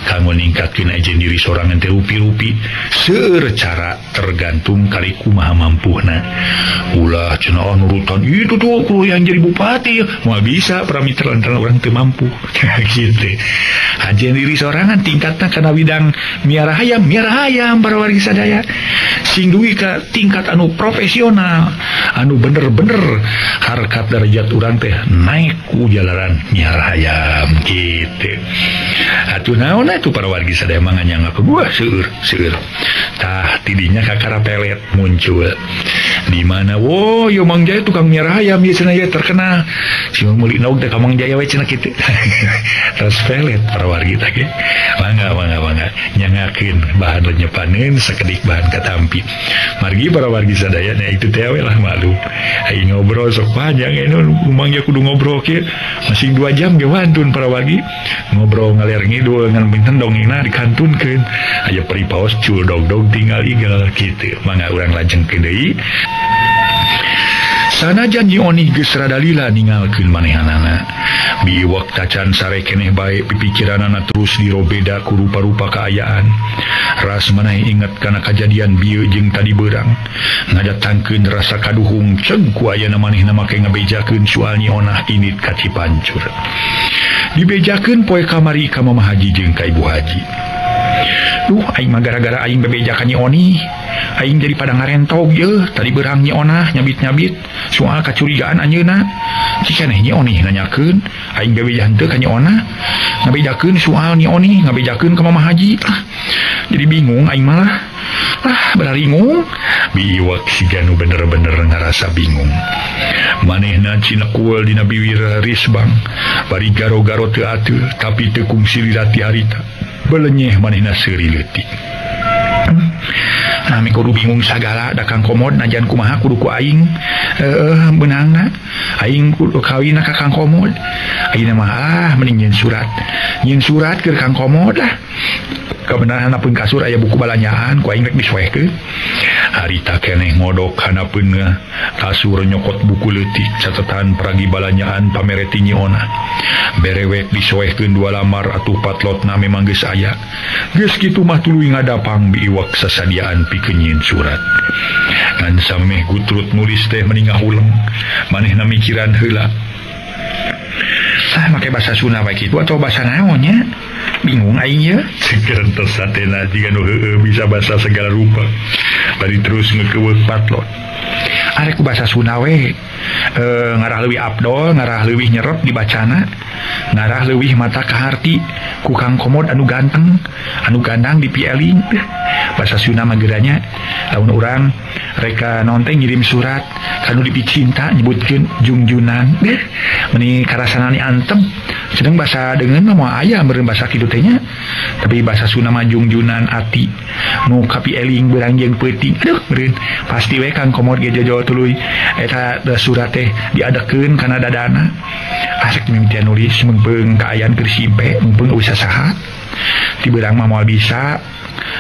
kanggo ningkatkeun ajen diri sorangan teh rupi-rupi seueur cara tergantung kali kumaha mampuhna. Ulah cenah nurutan itu tuh kudu yang jadi bupati moal bisa para mitra lantaran urang teu mampu. Kitu. Ajen diri sorangan tingkatna kana bidang miara hayam para wargi sadaya. Sing dugi ka tingkat anu profesional, anu bener-bener harkat derajat urang teh naik ku jalaran miara hayam gitu. Atuh naon atuh para wargi sadaya manganyang ka gua seueur seueur. Tah tidinya kakara pelet muncul. Di mana wo yo Mang Jaya tukang miara hayam ieu cenah ye terkenal. Si meuli naog teh ka Mang Jaya we cenah kitu. Terus pelet para wargi teh ge. Mangga mangga mangga nyangakeun bahan lenyepaneun sakedik bahan katampi. Margi para wargi sadaya nya itu teh we lah maklum. Aing ngobrol sok panjang anu Mang Jaya kudu ngobrol kieu masing 2 jam ge wantun para wargi. Ngobrol ngaler ngidul ngan pinten dongengna dikantunkeun. Aya peripaos cul dog-dog tinggal igel kitu. Mangga urang lajengkeun deui. Sanajan Nyi Onih geus rada lila ningalkeun manehanana. Biwak tacan sare keneh bae pipikiranana terus dirobeda ku rupa-rupa kaayaan. Ras maneh inget kana kajadian bieu jeung tadi beurang. Ngadatangkeun rasa kaduhung ceg ku ayana manehna make ngabejakeun soal Nyi Onah init ka Cipancur. Dibejakeun poe kamari ka Mama Haji jeung ka Ibu Haji. Duh, aing mah gara-gara aing bebeja ka Nyi Onih. Aing jadi pada ngarentog yeuh, tadi beurang Nyi Onah nyabit-nyabit soal kacurigaan anjeunna. Cikeneh Nyi Onih nanyakeun, aing bebeja henteu ka Nyi Onah. Ngabejakeun soal Nyi Onih, ngabejakeun ka Mama Haji. Ah, jadi bingung aing malah. Ah, bararingung. Biwak siga nu bener-bener ngarasa bingung. Manehna cinekul dina biwir risbang, bari garo-garo teu atuh tapi teu kungsi lila ti harita. Belenyeh manehna seuri leutik. Nah, mi kudu bingung sagala da Kang Komod najan kumaha kudu ku aing beunangna. Aing kudu kawinna ka Kang Komod. Ayeuna mah ah mending nyieun surat. Nyieun surat keur Kang Komod lah. Kebenaran hanapeun kasur aya buku balanyaan ku aing rek disoehkeun. Harita keneh ngodok hanapeun kasur nyokot buku leutik catatan peragi balanyaan pamereti Nyi Onah. Berewek disoehkeun 2 lamar atuh patlotna memang geus aya. Geus kitu mah tuluy ngadapang biiwak sasadiaan pikeun nyieun surat. Ngan sameh gutrut nulis teh meni ngahuleng. Manehna mikiran heula. Ah make bahasa Sunda wae kitu atau bahasa naon nya? Bingung aing ye. Segerentos satena jiga nu heueuh bisa bahasa segala rupa. Bari terus ngekeuweuk patlot. Arek ku bahasa Sunda we. Ngarah leuwih abdol, ngarah leuwih nyerep dibacana, ngarah leuwih mata kaharti ku Kang Komod anu ganteng, anu gandang dipieling. Bahasa Sunda mah geuranya lamun urang reka naon teh ngirim surat kanu dipicinta nyebutkeun jungjunan. Meni karasana ni antem. Sedang bahasa deungeun mah moal aya meureun bahasa kitu teh nya. Tapi bahasa Sunda mah jungjunan ati nu kapieling beurang jeung peuting. Aduh meureun pasti we Kang Komod ge jojo tuluy eta surat teh diadekeun kana dadana. Asek mimitian nulis meungpeung kaayaan keur simpe, meungpeung eueuh saha. Ti beurang mah moal bisa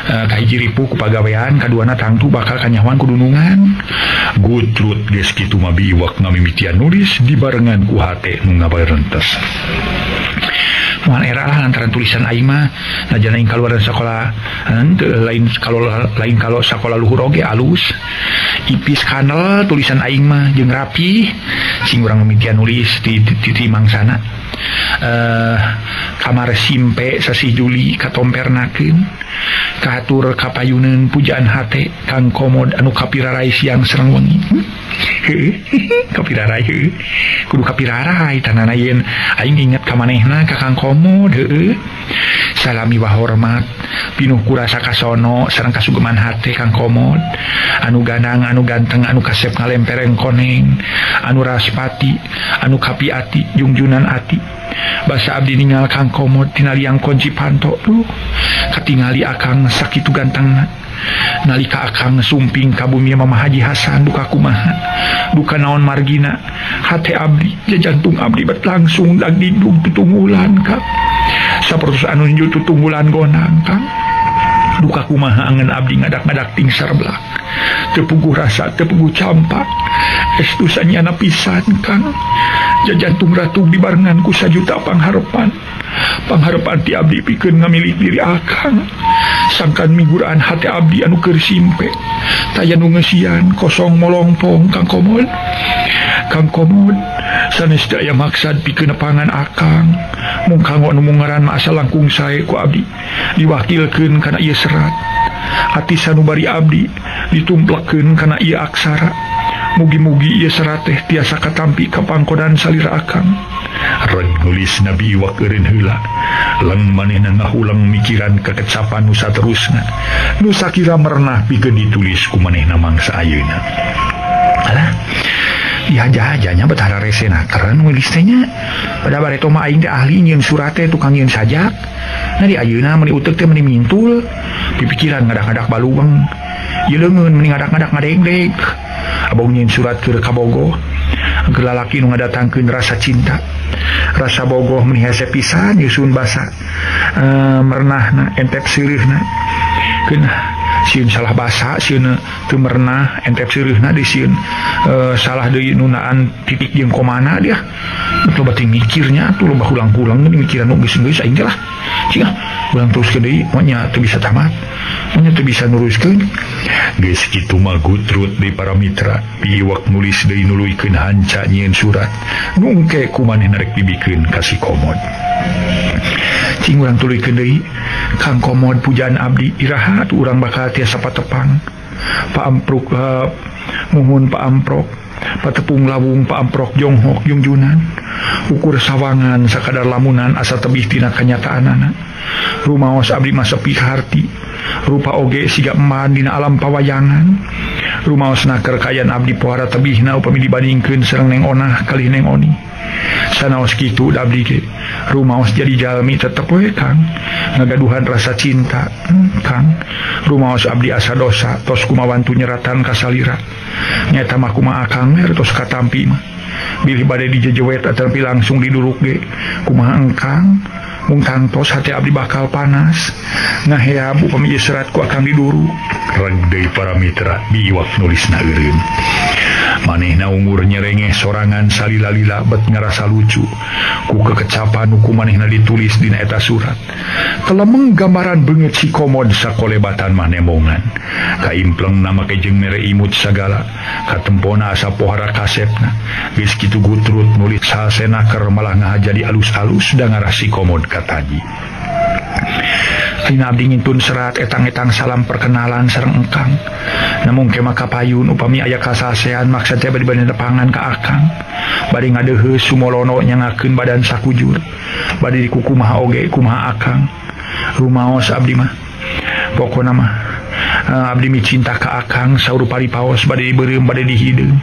kahiji ripuh ku pagawean kaduana tangtu bakal kanyahoan ku dunungan. Gutrut geus kitu mah biwak ngamimitian nulis dibarengan ku hate nu ngabarentes. Moal era lah lantaran tulisan aing mah najan aing kaluaran sakola henteu lain kalau lain kalau sakola luhur oge alus ipis kanel tulisan aing mah jeung rapi sing urang mimitian nulis di di mangsana kamar simpe sasih Juli katompernakeun kahatur kapayuneun pujaan hate Kang Komod anu kapirarai siang sareng wengi. Kapirarai heuh kudu kapirarai tanana yen aing inget ka manehna ka Kang Komod heueuh. Salami wa hormat pinuh ku rasa kasono sareng kasugeman hate Kang Komod anu ganang anu ganteng anu kasep ngalempereng koneng anu raspati anu kapiati jungjunan ati. Basa abdi ningal Kang Komod tina liang kunci panto duh katingali akang sakitu gantengna nalika akang sumping ka bumi Mama Haji Hasan duka kumaha duka naon margina hate abdi jantung abdi bet langsung dagdingdung tutunggulan Kang sapertos anu nunjuk tutunggulan gonang Kang duka kumaha angen abdi ngadak-ngadak tingsar belak teu puguh rasa teu puguh campak estu sanyana pisan Kang jajantung ratung dibarengan ku sajuta pangharepan pangharepan ti abdi pikeun ngamilik diri akang sangkan miguraan hate abdi anu keur simpe taya nu ngeusian kosong molongpong Kang Komod. Kang Komod sanes teu aya maksad pikeun nepangan akang mung kanggo nu mungaran mah asa langkung sae ku abdi diwakilkeun kana ieu serat ati sanubari abdi ditumplekeun kana ieu aksara mugi-mugi ieu serat teh tiasa katampi ka pangkodan salira akang. Reg nulis Nabi Iwak eureun heula leng manehna ngahulang mikiran kekecapan nu saterusna nu sakira merenah pikeun ditulis ku manehna mangsa ayeuna. Alah dihaja-hajanya betara resena keren nulis teh nya pada bareto mah aing teh ahli nyieun surat teh tukang nyieun sajak nah di ayeuna meuni uteuk teh meuni mintul pipikiran ngadak-ngadak baluweng ieu leungeun meuni ngadak-ngadak ngadegdeg abong nyieun surat keur kabogoh keur lalaki nu ngadatangkeun rasa cinta rasa bogoh meuni hese pisan nyusun basa merenahna entep seureuhna keun sieun salah basa sieun teu merenah entep seureuhna di sieun salah deui nunaan titik jeung komana dia loba teh mikirnya atuh loba hulang-hulang mikiran nu geus-geus aing teh lah cing ulang teruskeun deui monya teu bisa tamat monya teu bisa nuruskeun geus kitu mah gutrut di para mitra piwak nulis deui nuluykeun hanca nyieun surat nu engke ku manehna rek dibikeun ka si Komod. Cing urang tuluykeun deui Kang Komod pujaan abdi iraha atuh urang bakal tiasa patepang paampruk muhun paamprok patepung lawung paamprok jonghok jungjunan ukur sawangan sakadar lamunan asa tebih tina kanyataanana rumaos abdi mah sepi harti rupa oge siga eman dina alam pawayangan rumaos naker kaayaan abdi pohara tebihna upami dibandingkeun sareng Neng Onah kalih Neng Oni sanaos kitu abdi ge rumaos jadi jalmi tetep we Kang ngagaduhan rasa cinta Kang rumaos abdi asa dosa tos kumawantu nyeratan ka salira nyata mah kumaha akang we tos katampi mah bilih bade dijejewet atapi langsung diduruk ge kumaha engkang mung tangtos hati abdi bakal panas ngaheab upami ieu serat ku akang diduruk. Reg deui para mitra biwak nulisna eureun manehna ungur nyerengeh sorangan salila-lila bet ngarasa lucu ku kekecapan ku manehna ditulis dina eta surat telemeng gambaran beungeut si Komod sakolebatan manembongan kaimpleng make jeung mere imut sagala katempona asa pohara kasepna geus kitu gutrut nulis sasenaker malah ngahaja di alus-alus da ngarah si Komod kataji. Ayeuna abdi ngintun serat etang-etang salam perkenalan sareng engkang namun ke maka payun upami aya kasasean maksad teh bade nepangan ka akang bade ngadeuheus sumolono nyangakeun badan sakujur bade dikukumaha oge kumaha akang rumaos abdi mah pokona mah Abdi micinta ka akang saur paripaos bade dibeureum bade dihideung.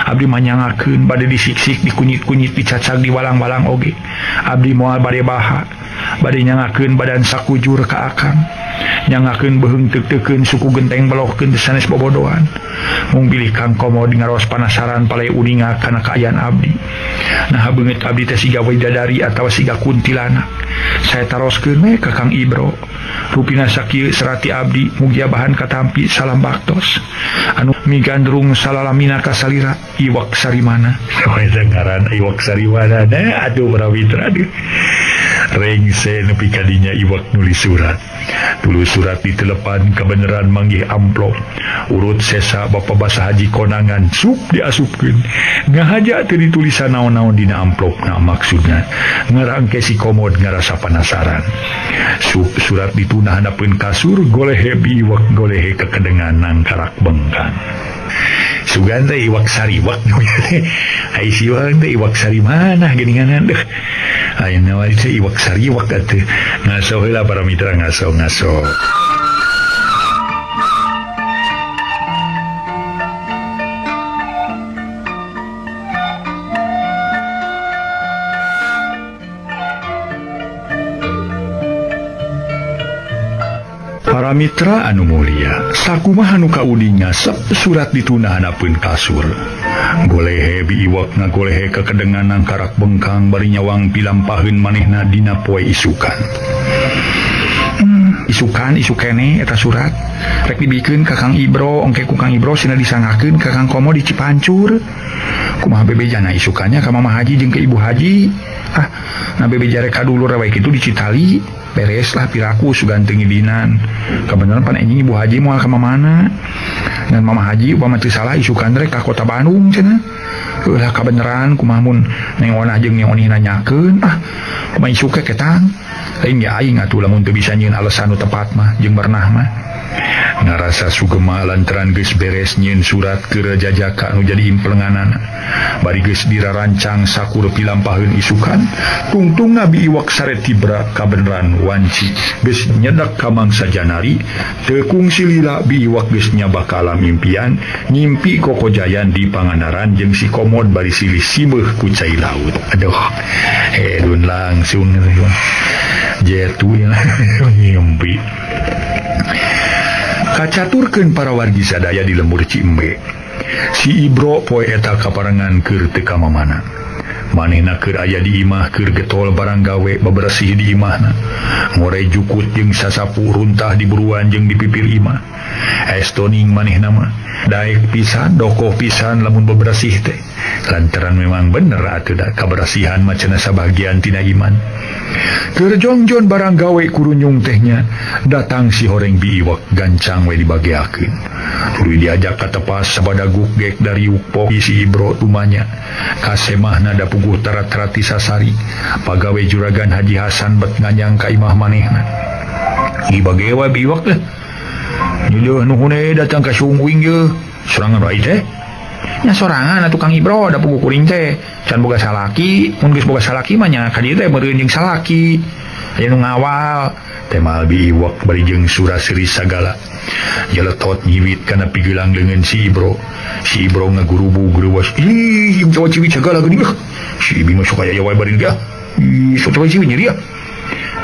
Abdi manyangakeun bade disiksik dikunyit-kunyit dicacag diwalang-walang oge. Abdi moal bade baha bade nyangakeun badan sakujur ka akang. Nyangakeun beuheung teuk-teukeun suku genteng belohkeun teu sanes bobodohan. Mung bilih Kang Komod ngaros panasaran palai uninga kana kaayaan abdi. Nah beungeut abdi teh siga widadari atawa siga kuntilanak. Saya taroskeun we ka Kang Ibro. Rupina sakieu serati abdi mugia bahan katampi salam baktos. Anu migandrung salalamina kasalira Iwak Sarimana. Eta ngaran Iwak Sarimana nah aduh para mitra aduh. Rengse nepi ka dinya Iwak nulis surat. Tulus surat ditelepan kebenaran manggih amplop. Urut sesa Bapak Basa Haji konangan sup diasupkeun. Ngahaja teu ditulisan naon-naon dina amplopna maksudna. Ngarangke si Komod ngarasa panasaran. Sup surat ditunah handapeun kasur golehe Iwak golehe kekedengan nangkarak bengkang. Sugan teh Iwak Sariwak ai siwang teh Iwak Sarimana geuninganan deuh. Ayeuna wae teh Iwak Sariwak atuh. Ngaso heula para mitra ngaso-ngaso. Para mitra anu mulia, sakumaha nu kaudinya sep surat ditunah handapeun kasur. Golehe bi Iwak ngagolehe kekedengan nangkarak bengkang bari nyawang pilampaheun manehna dina poe isukan. Isukan isu kene eta surat rek dibikeun ka Kang Ibro, engke ku Kang Ibro sina disangakeun ka Kang Komo di Cipancur. Kumaha bebejana isukannya ka Mama Haji jeung ka Ibu Haji. Ah, na bebeja rek ka dulur we kitu di Citali. Beres lah piraku sugan teu ngidinan. Kabeneran pan anjing Ibu Haji moal ka mamana. Dan Mama Haji upama teu salah isukan rek ka kota Bandung cenah. Heulah kabeneran kumaha mun Neng Onah jeung Neng Onih nanyakeun. Ah, kumaha isuk ketang. Lain ge aing atuh lamun teu bisa nyieun alasan nu tepat mah jeung bernah mah. Ngarasa sugema lantaran geus beres nyieun surat keur jajaka nu jadi implenganana. Bari geus dirarancang sakur pilampaheun isukan, tungtungna Bi Iwak sare tibra kabeneran wanci geus nyedak ka mangsa janari, teu kungsi lila Bi Iwak geus nyabak ka alam impian, ngimpi kokojayan di Pangandaran jeung si Komod bari silih simeuh ku cai laut. Aduh, hedun langsung jetu ngimpi. Kacaturkeun para wargi sadaya di lembur Cimbe. Si Ibro poe eta kaparengan keur teu ka mamana. Manehna keur aya di imah keur getol barang gawe bebersih di imahna. Ngore jukut jeung sasapu runtah di buruan jeung di pipir imah. Estoning manehna mah daek pisan dokoh pisan lamun bebersih teh. Lantaran memang bener atuh da kabersihan mah cenah sabagian tina iman. Keur jongjon barang gawe kurunyung tehnya datang si horeng Bi Iwak gancang we dibageakeun. Tuluy diajak ka tepas sabadaguk gek dari upok si Ibro tumanya. Kasemahna da puguh tarat-tarati sasari. Pagawe juragan Haji Hasan bet nganyang ka imah manehna. Dibage we Bi Iwak teh. Nyeuh nuhun datang ka sungguing ye. Sorangan wae teh. Nya sorangan atuh Kang Ibro da puguh kuring teh can boga salaki, mun geus boga salaki mah nya ka dieu teh meureun jeung salaki. Aya nu ngawal teh mal Bi Iwak bari jeung suraseri sagala. Jeletot nyiwit kana pigelang leungeun si Ibro. Si Ibro ngagurubug reuwas. Ih, jeung cawa ciwit sagala geuning. Si Ibi mah sok aya wae bari ge. Ih, sok cawa ciwit nyeri ah.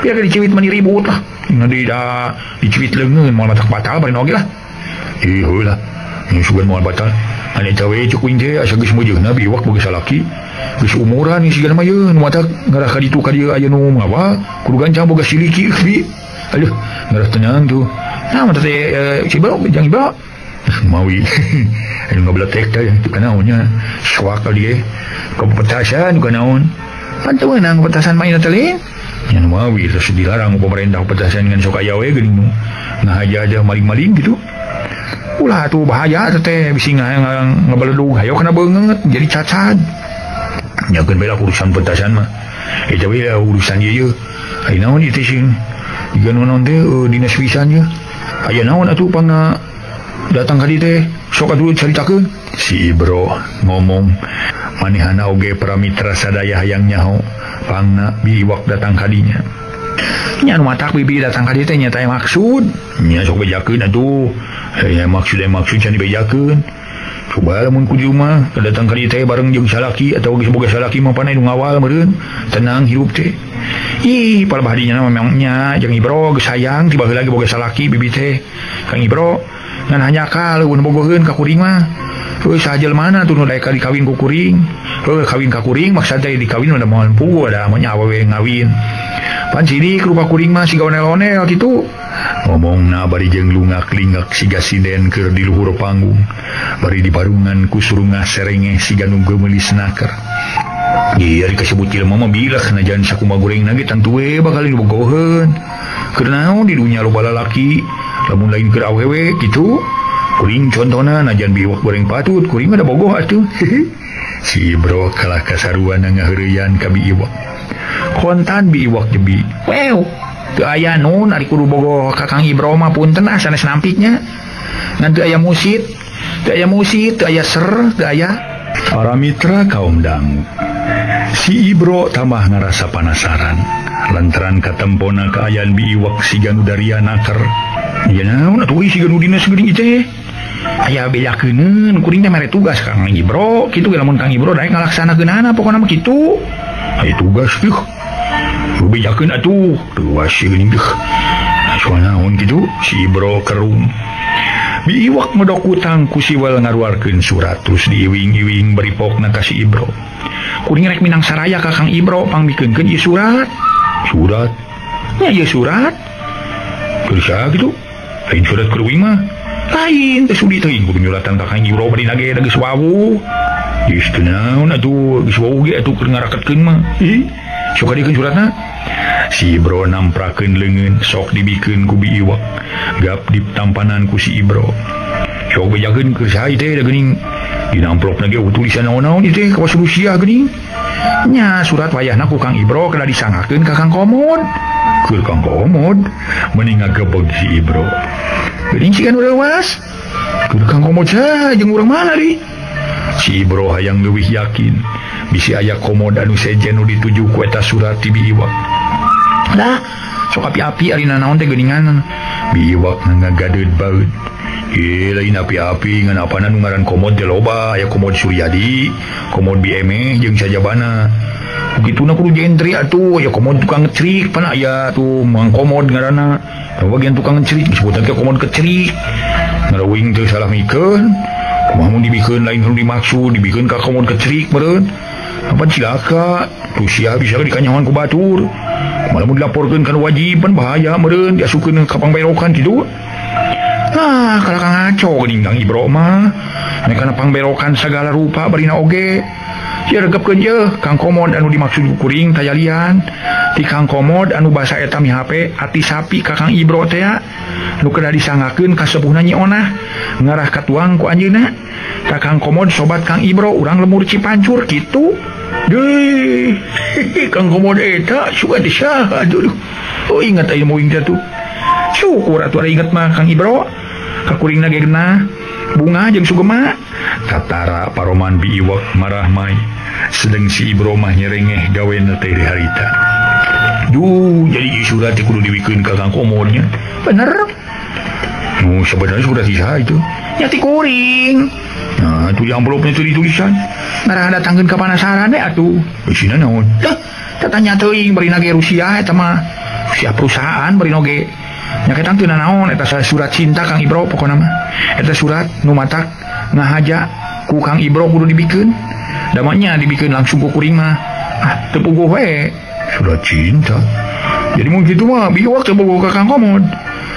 Biar diciwit mah ribut lah. Nah di da diciwit leungeun moal matak batal bari oge lah. Ih, heulah. Nya sugan moal batal. Ane cawe cuk kuing teh asa geus meujeuhna Bi Iwak boga salaki. Geus umuran sigana mah ye nu matak ngarah ka ditu ka dieu aya nu ngawal, kudu gancang boga siliki bi. Aduh, ngarah tenang tuh. Nah, mah teh si Ibro jang Ibro. Mawi. Anu ngabeletek teh teu kanaonnya. Suak kali ge. Kapetasan kanaon. Pan teu meunang petasan main teh lain. Nya nu mawi terus dilarang ku pemerintah petasan ngan sok aya we geuning nu ngahaja-haja maling-maling gitu. Ulah tuh bahaya teh bisi ngabaledug hayo kana beungeut jadi cacad. Nyakeun bae lah urusan petasan mah. Eta we urusan ieu. Ai naon ieu teh sing jiga nu naon teh dinas pisan ye. Aya naon atuh pangna datang ka dieu teh sok atuh caritakeun. Si Ibro ngomong manehana oge para mitra sadaya hayang nyaho pangna Bi Iwak datang ka dinya. Nya nu matak bibi datang ka dieu teh nya teh maksud. Nya sok bejakeun atuh. Aya maksud can dibejakeun. Coba lamun ku dieu mah datang ka dieu teh bareng jeung salaki atawa geus boga salaki mah panai nu ngawal meureun. Tenang hirup teh. Ih, palebah dinya mah memang nya jeung Ibro geus sayang ti baheula ge boga salaki bibi teh. Kang Ibro ngan hanjakal eueun bogoheun ka kuring mah. Heuh sajelma mana tuh nu daek dikawin ku kuring. Heuh kawin ka kuring maksud teh dikawin udah moal puguh da mah nya awewe ngawin. Pan sidik rupa kuring mah siga onel-onel kitu. Ngomongna bari jeung lungak-lingak siga sinden keur di luhur panggung. Bari dibarungan ku surungah serengeh siga nu geumelis naker. Ieu ari kasebut jelema mah bilah najan sakumaha gorengna ge tantu we bakal dibogoheun. Keur naon di dunya loba lalaki lamun lain keur awewe kitu. Kuring contohna najan biwak goreng patut kuring ada bogoh atuh. Si Ibro kalah kasaruan ngaheureyan ka Bi Iwak. Kontan Bi Iwak jebi. Wew, teu aya nun ari kudu bogoh ka Kang Ibro mah punten ah sanes nampiknya. Ngan teu aya musit, teu aya musit, teu aya ser, teu aya. Para mitra kaum dangu. Si Ibro tambah ngarasa panasaran lantaran katempona kaayaan Bi Iwak siga nu daria naker. Ya naon atuh siga nu dina segeuning ieu teh. Aya bejakeun kuring teh mere tugas Kang Ibro kitu ge lamun Kang Ibro daek ngalaksanakeunana pokona mah kitu. Aya tugas teuh. Bejakeun atuh tugas geuning teuh. Nah, naon kitu si Ibro kerung. Bi Iwak medok utang ku siwal ngaruarkeun surat terus diiwing-iwing bari pokna ka si Ibro. Kuring rek minang saraya ka Kang Ibro pangmikeunkeun ieu surat. Surat? Nya ieu surat. Keur saha kitu? Lain surat keur uing mah. Lain teh sudi teuing kudu nyuratan ka Kang Ibro bari nage da geus wawuh. Geus teu naon atuh geus wawuh ge atuh keur ngaraketkeun mah. Ih, sok kadiekeun suratna. Si Ibro namprakeun leungeun sok dibikeun ku Bi Iwak. Gap ditampanan ku si Ibro. Sok bejakeun keur saha ieu teh da geuning. Dina amplopna ge tulisan naon-naon ieu teh kawas Rusia geuning. Nya surat wayahna ku Kang Ibro kada disangakeun ka Kang Komod. Keur Kang Komod mending ngagebeg si Ibro. Geuning si kan reuwas. Keur Kang Komod saha jeung urang mana deui? Si Ibro hayang leuwih yakin bisi aya komod anu sejen nu dituju ku eta surat ti Bi Iwak. Dah, sok api-api ari nanaon teh geuningan. Bi Iwak ngagadeud baeud. Lain api-api ngan apana nu ngaran komod teh loba, aya komod Suryadi, komod BME jeung sajabana. Kukituna kudu jentri atuh, aya komod tukang ngecrik, pan aya tuh mang komod ngaranna. Bagian tukang ngecrik disebutna teh komod kecrik. Ngarawing teh salah mikeun. Kumaha mun dibikeun lain nu dimaksud, dibikeun ka komod kecrik meureun. Apa cilaka, tuh sia bisa dikanyahoan ku batur. Malah mun dilaporkeun kana wajib pan bahaya meureun diasupkeun ka pangberokan kitu. Nah, kalau kang ngaco geuning Kang Ibro mah. Nek kana pangberokan sagala rupa barina oge. Sia regepkeun yeuh Kang Komod anu dimaksud ku kuring tayalian. Ti Kang Komod anu basa eta mihape ati sapi ka Kang Ibro teh nu kedah disangakeun ka sepuhna Nyi Onah ngarah katuang ku anjeunna. Ka Kang Komod sobat Kang Ibro urang lemur Cipancur kitu. Deuh, Kang Komod eta suka teh saha aduh. Oh ingat aya moing teh tuh. Syukur atuh ada inget mah Kang Ibro. Ka kuringna ge genah bunga jeung sugema. Tatara paroman Bi Iwak marah mai. Sedeng si Ibro mah nyerengeh gawena teh di harita. Duh, jadi ieu surat teh kudu diwikeun ka Kang Komodnya. Bener. Nu sebenarnya surat saha itu? Nya ti kuring. Nah, itu di amplopnya teh ditulisan. Ngarah datangkeun ka panasaran we atuh. Eusina naon? Tah, tatanya teuing bari nage Rusia eta mah. Rusia perusahaan bari oge. Nya ketang teu nanaon eta surat cinta Kang Ibro pokona mah. Eta surat nu matak ngahaja ku Kang Ibro kudu dibikeun. Damanya dibikeun langsung ku kuring mah. Ah, teu puguh we. Surat cinta. Jadi mun kitu mah Bi Iwak teu bogoh ka Kang Komod.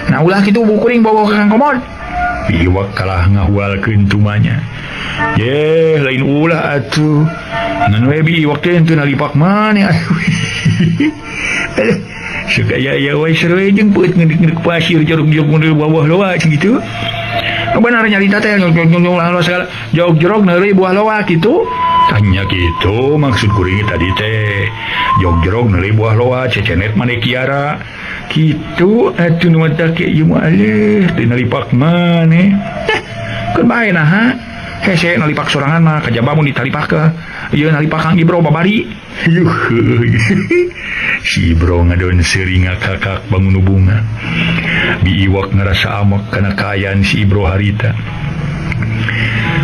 Nah ulah kitu bu kuring bogoh ka Kang Komod. Bi Iwak kalah ngahualkeun tumanya. Yeh, lain ulah atuh. Ngan we Bi Iwak teh teu nalipak maneh atuh. Sekaya ya we seru jeung peuet ngedik-ngedik pasir jeruk-jeruk model bawah loa gitu. Benar nyarita teh nyong segala jog-jerog neuri buah loa gitu. Tanya gitu maksud kuring tadi teh. Jog-jerog neuri buah loa cecenet mane kiara. Kitu atuh nu mata ke ieu mah aleuh teu nalipak maneh. Teh keun bae naha. Hese nalipak sorangan mah kajaba mun ditalipake. Ieu nalipak Kang Ibro babari. Yuh. Si Ibro ngadon seuri ngakakak bangun bunga. Bi Iwak ngarasa amek kana kaayaan si Ibro harita.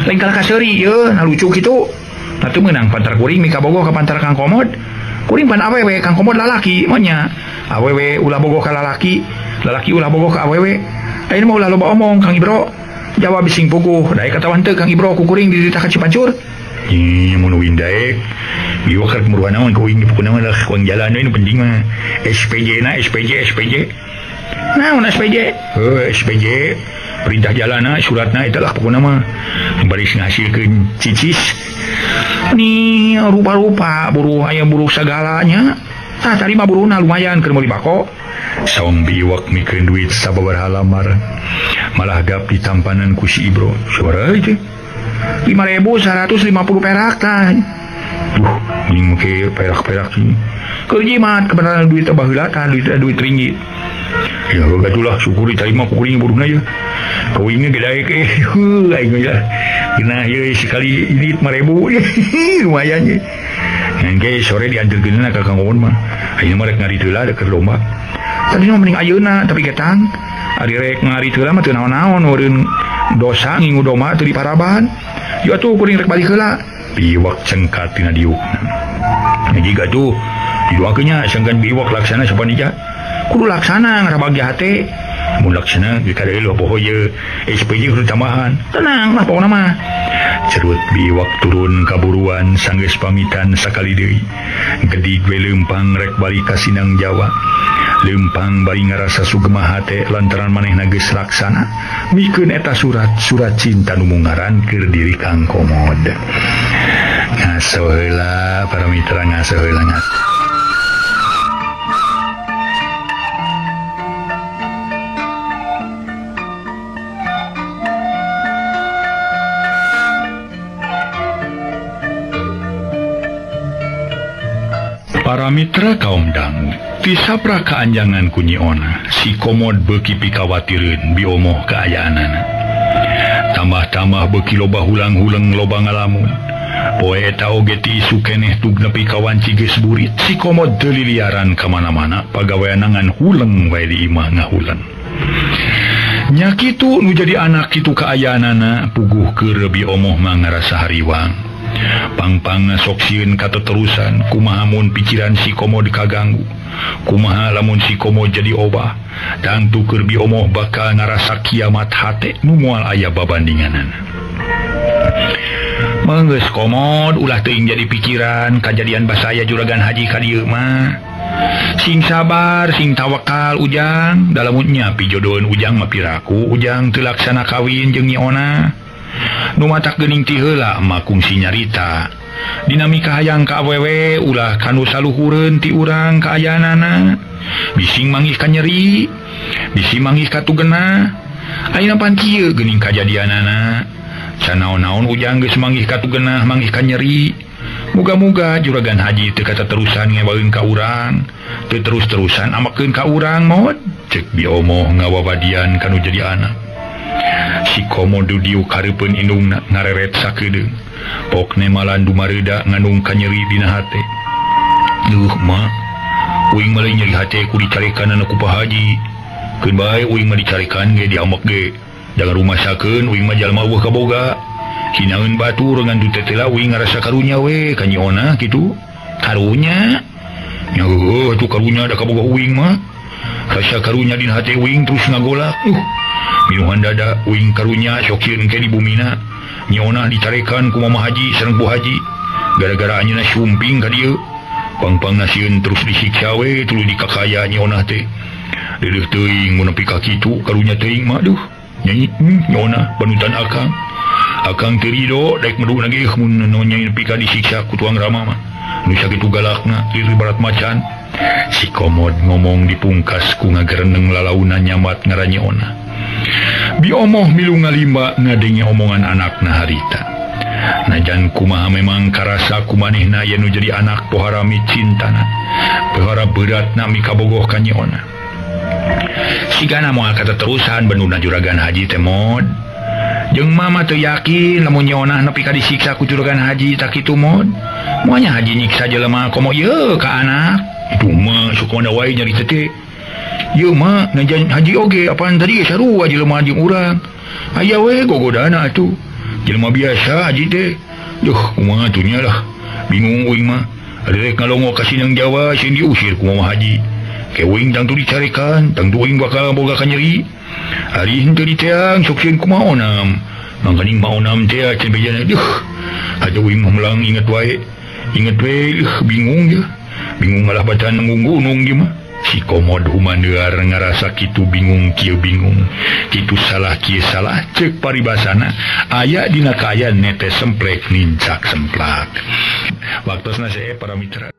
Lain kalah ka seuri ieu na lucu kitu. Nah teu meunang pantar kuring mikabogoh ka pantar Kang Komod. Kuring pan awewe Kang Komod lalaki mah nya. Awewe ulah bogoh ka lalaki, lalaki ulah bogoh ka awewe. Ayeuna mah ulah loba omong Kang Ibro. Jawab sing puguh, daek katawan teu Kang Ibro ku kuring dititah ka Cipancur. Ih, mun uing daek. Ieu keur muruan naon ku uing pokona mah lah kuang jalan we nu penting mah. SPJ na SPJ SPJ. Naon SPJ? Heuh, SPJ perintah jalanna suratna eta lah pokona mah. Baris ngahasilkeun cicis. Ni rupa-rupa buruh aya buruh sagalanya. Tah tadi mah buruhna lumayan keur meuli bako. Saung Bi Iwak mikeun duit sababaraha lamar. Malah gap ditampanan ku si Ibro. Sabaraha itu? 5.150 perak tah. Duh, mending make perak-perak ini. Keur jimat kebenaran duit baheula tah duit ringgit. Ya gatulah syukur diterima ku kuring buruhna ye. Kawingna ge daek heuh aing geus lah. Geunah ieu sekali ini 5.000 lumayan ye. Ngan ge sore dianterkeunna ka Kang Komod mah. Ayeuna mah rek ngarit heula da keur lomba. Tadi mah mending ayeuna tapi getang. Ari rek ngarit heula mah teu naon-naon meureun dosa ngingu domba teu diparaban. Yo atuh kuring rek balik heula. Bi Iwak cengkat tina diukna. Jiga tuh didoakeun nya sangkan Bi Iwak laksana sapanija. Kudu laksana ngarabagja hate. Mun laksana ge kada eueuh poho ieu SPJ kudu tambahan. Tenang lah pokona mah. Cerut Bi Iwak turun kaburuan sanggeus pamitan sakali deui. Gedig we leumpang rek balik ka Sinang Jawa. Leumpang bari ngarasa sugema hate lantaran manehna geus laksana mikeun eta surat-surat cinta nu mungaran keur diri Kang Komod. Ngaso heula para mitra ngaso heula ngaso. Para mitra kaum dangu, tisapra kaanjangan ku Nyi Ona, si Komod beuki pikawatireun biomoh kaayaanana. Tambah-tambah beuki loba hulang-huleng loba ngalamun. Poe eta oge ti isu keneh tug nepi ka wanci geus burit, si Komod teu liliaran ka mana-mana, pagaweanna ngan huleng wae di imah ngahuleng. Nya kitu nu jadi anak kitu kaayaanana puguh keur biomoh mah ngarasa hariwang. Pangpang sok sieun kateterusan kumaha mun pikiran si Komod kaganggu, kumaha lamun si Komod jadi obah, tangtu keur biomoh bakal ngarasa kiamat hate nu moal aya babandinganana. Manggeus Komod ulah teuing jadi pikiran kajadian basaya juragan haji ka dieu mah. Sing sabar, sing tawakal ujang, dalamun nya pijodoheun ujang mah piraku ujang teu laksana kawin jeung Nyi Ona. Nu matak geuning ti heula mah kungsi nyarita. Dinamika hayang ka awewe ulah kanu saluhureun ti urang kaayaanana. Bising manggih ka nyeri, bisi manggih ka tugena. Ayeuna pan kieu geuning kajadianana. Sanaon-naon ujang geus manggih ka tugenah, manggih ka nyeri. Muga-muga juragan haji teu kataterusan ngewaeun ka urang, teu terus-terusan amakeun ka urang mod. Ceuk biomoh ngawawadian kanu jadi anak. Si Komod diuk hareupeun indungna ngareret sakedeung. Pokne malan dumareuda ngandung kanyeri dina hate. Duh ma, uing mah nyeri hate ku dicarekanana ku Pak Haji. Keun bae uing mah dicarekan ge diamek ge. Jangan rumasakeun uing mah jalma eueuh kaboga. Hinaeun batur ngan du tetela uing ngarasa karunya we ka Nyi Ona kitu. Karunya? Nya heueuh atuh karunya da kaboga uing mah. Rasa karunya dina hate uing terus ngagolak. Minuhan dada uing karunya sok sieun ke di bumina. Nyi Ona dicarekan ku Mama Haji sareng Bu Haji. Gara-gara anjeunna sumping ka dieu. Pangpangna sieun terus disiksa we tuluy dikakaya Nyi Ona teh. Deudeuh teuing mun nepi ka kitu karunya teuing mah duh. Nyanyi Nyi Ona panutan akang. Akang teu rido daek meduna ge mun nyai nepi ka disiksa ku tuang Rama mah. Nu sakitu galakna lieur barat macan. Si Komod ngomong dipungkas ku ngagereneng lalaunan nyamat ngaran Nyi Ona. Biomoh milu ngalimba ngadenge omongan anakna harita. Najan kumaha memang karasa kumanehna yen nu jadi anak pohara micintana, pohara beratna mikabogoh ka Nyi Ona. Sigana moal kataterusan benuna juragan haji teh mod. Jeung mama teu yakin lamun nyonah nepi ka disiksa ku juragan haji tak kitu mod. Moalnya haji nyiksa jelema komo ieu ka anak. Itu mah sok mana wae nyarita teh. Ieu mah najan haji oge apaan tadi sarua jelema jeung urang. Aya we gogodana atuh. Jelema biasa haji teh. Duh, kumaha atuh nya lah. Bingung uing mah. Rek ngalongo ka Sinang Jawa sieun diusir ku mama haji. Ke uing tangtu dicarekan, tangtu uing bakal boga kanyeri. Ari henteu diteang sok sieun kumaha onam. Mangkaning maonam teh cenah bejana. Duh, haja uing mah melang inget wae. Inget we, bingung je. Bingung ngalah bacaan nanggung gunung ge mah. Si Komod humandear ngarasa kitu bingung kieu bingung. Kitu salah kieu salah ceuk paribasana aya dina kaayaan netes semplek nincak semplak. Waktosna saya para mitra.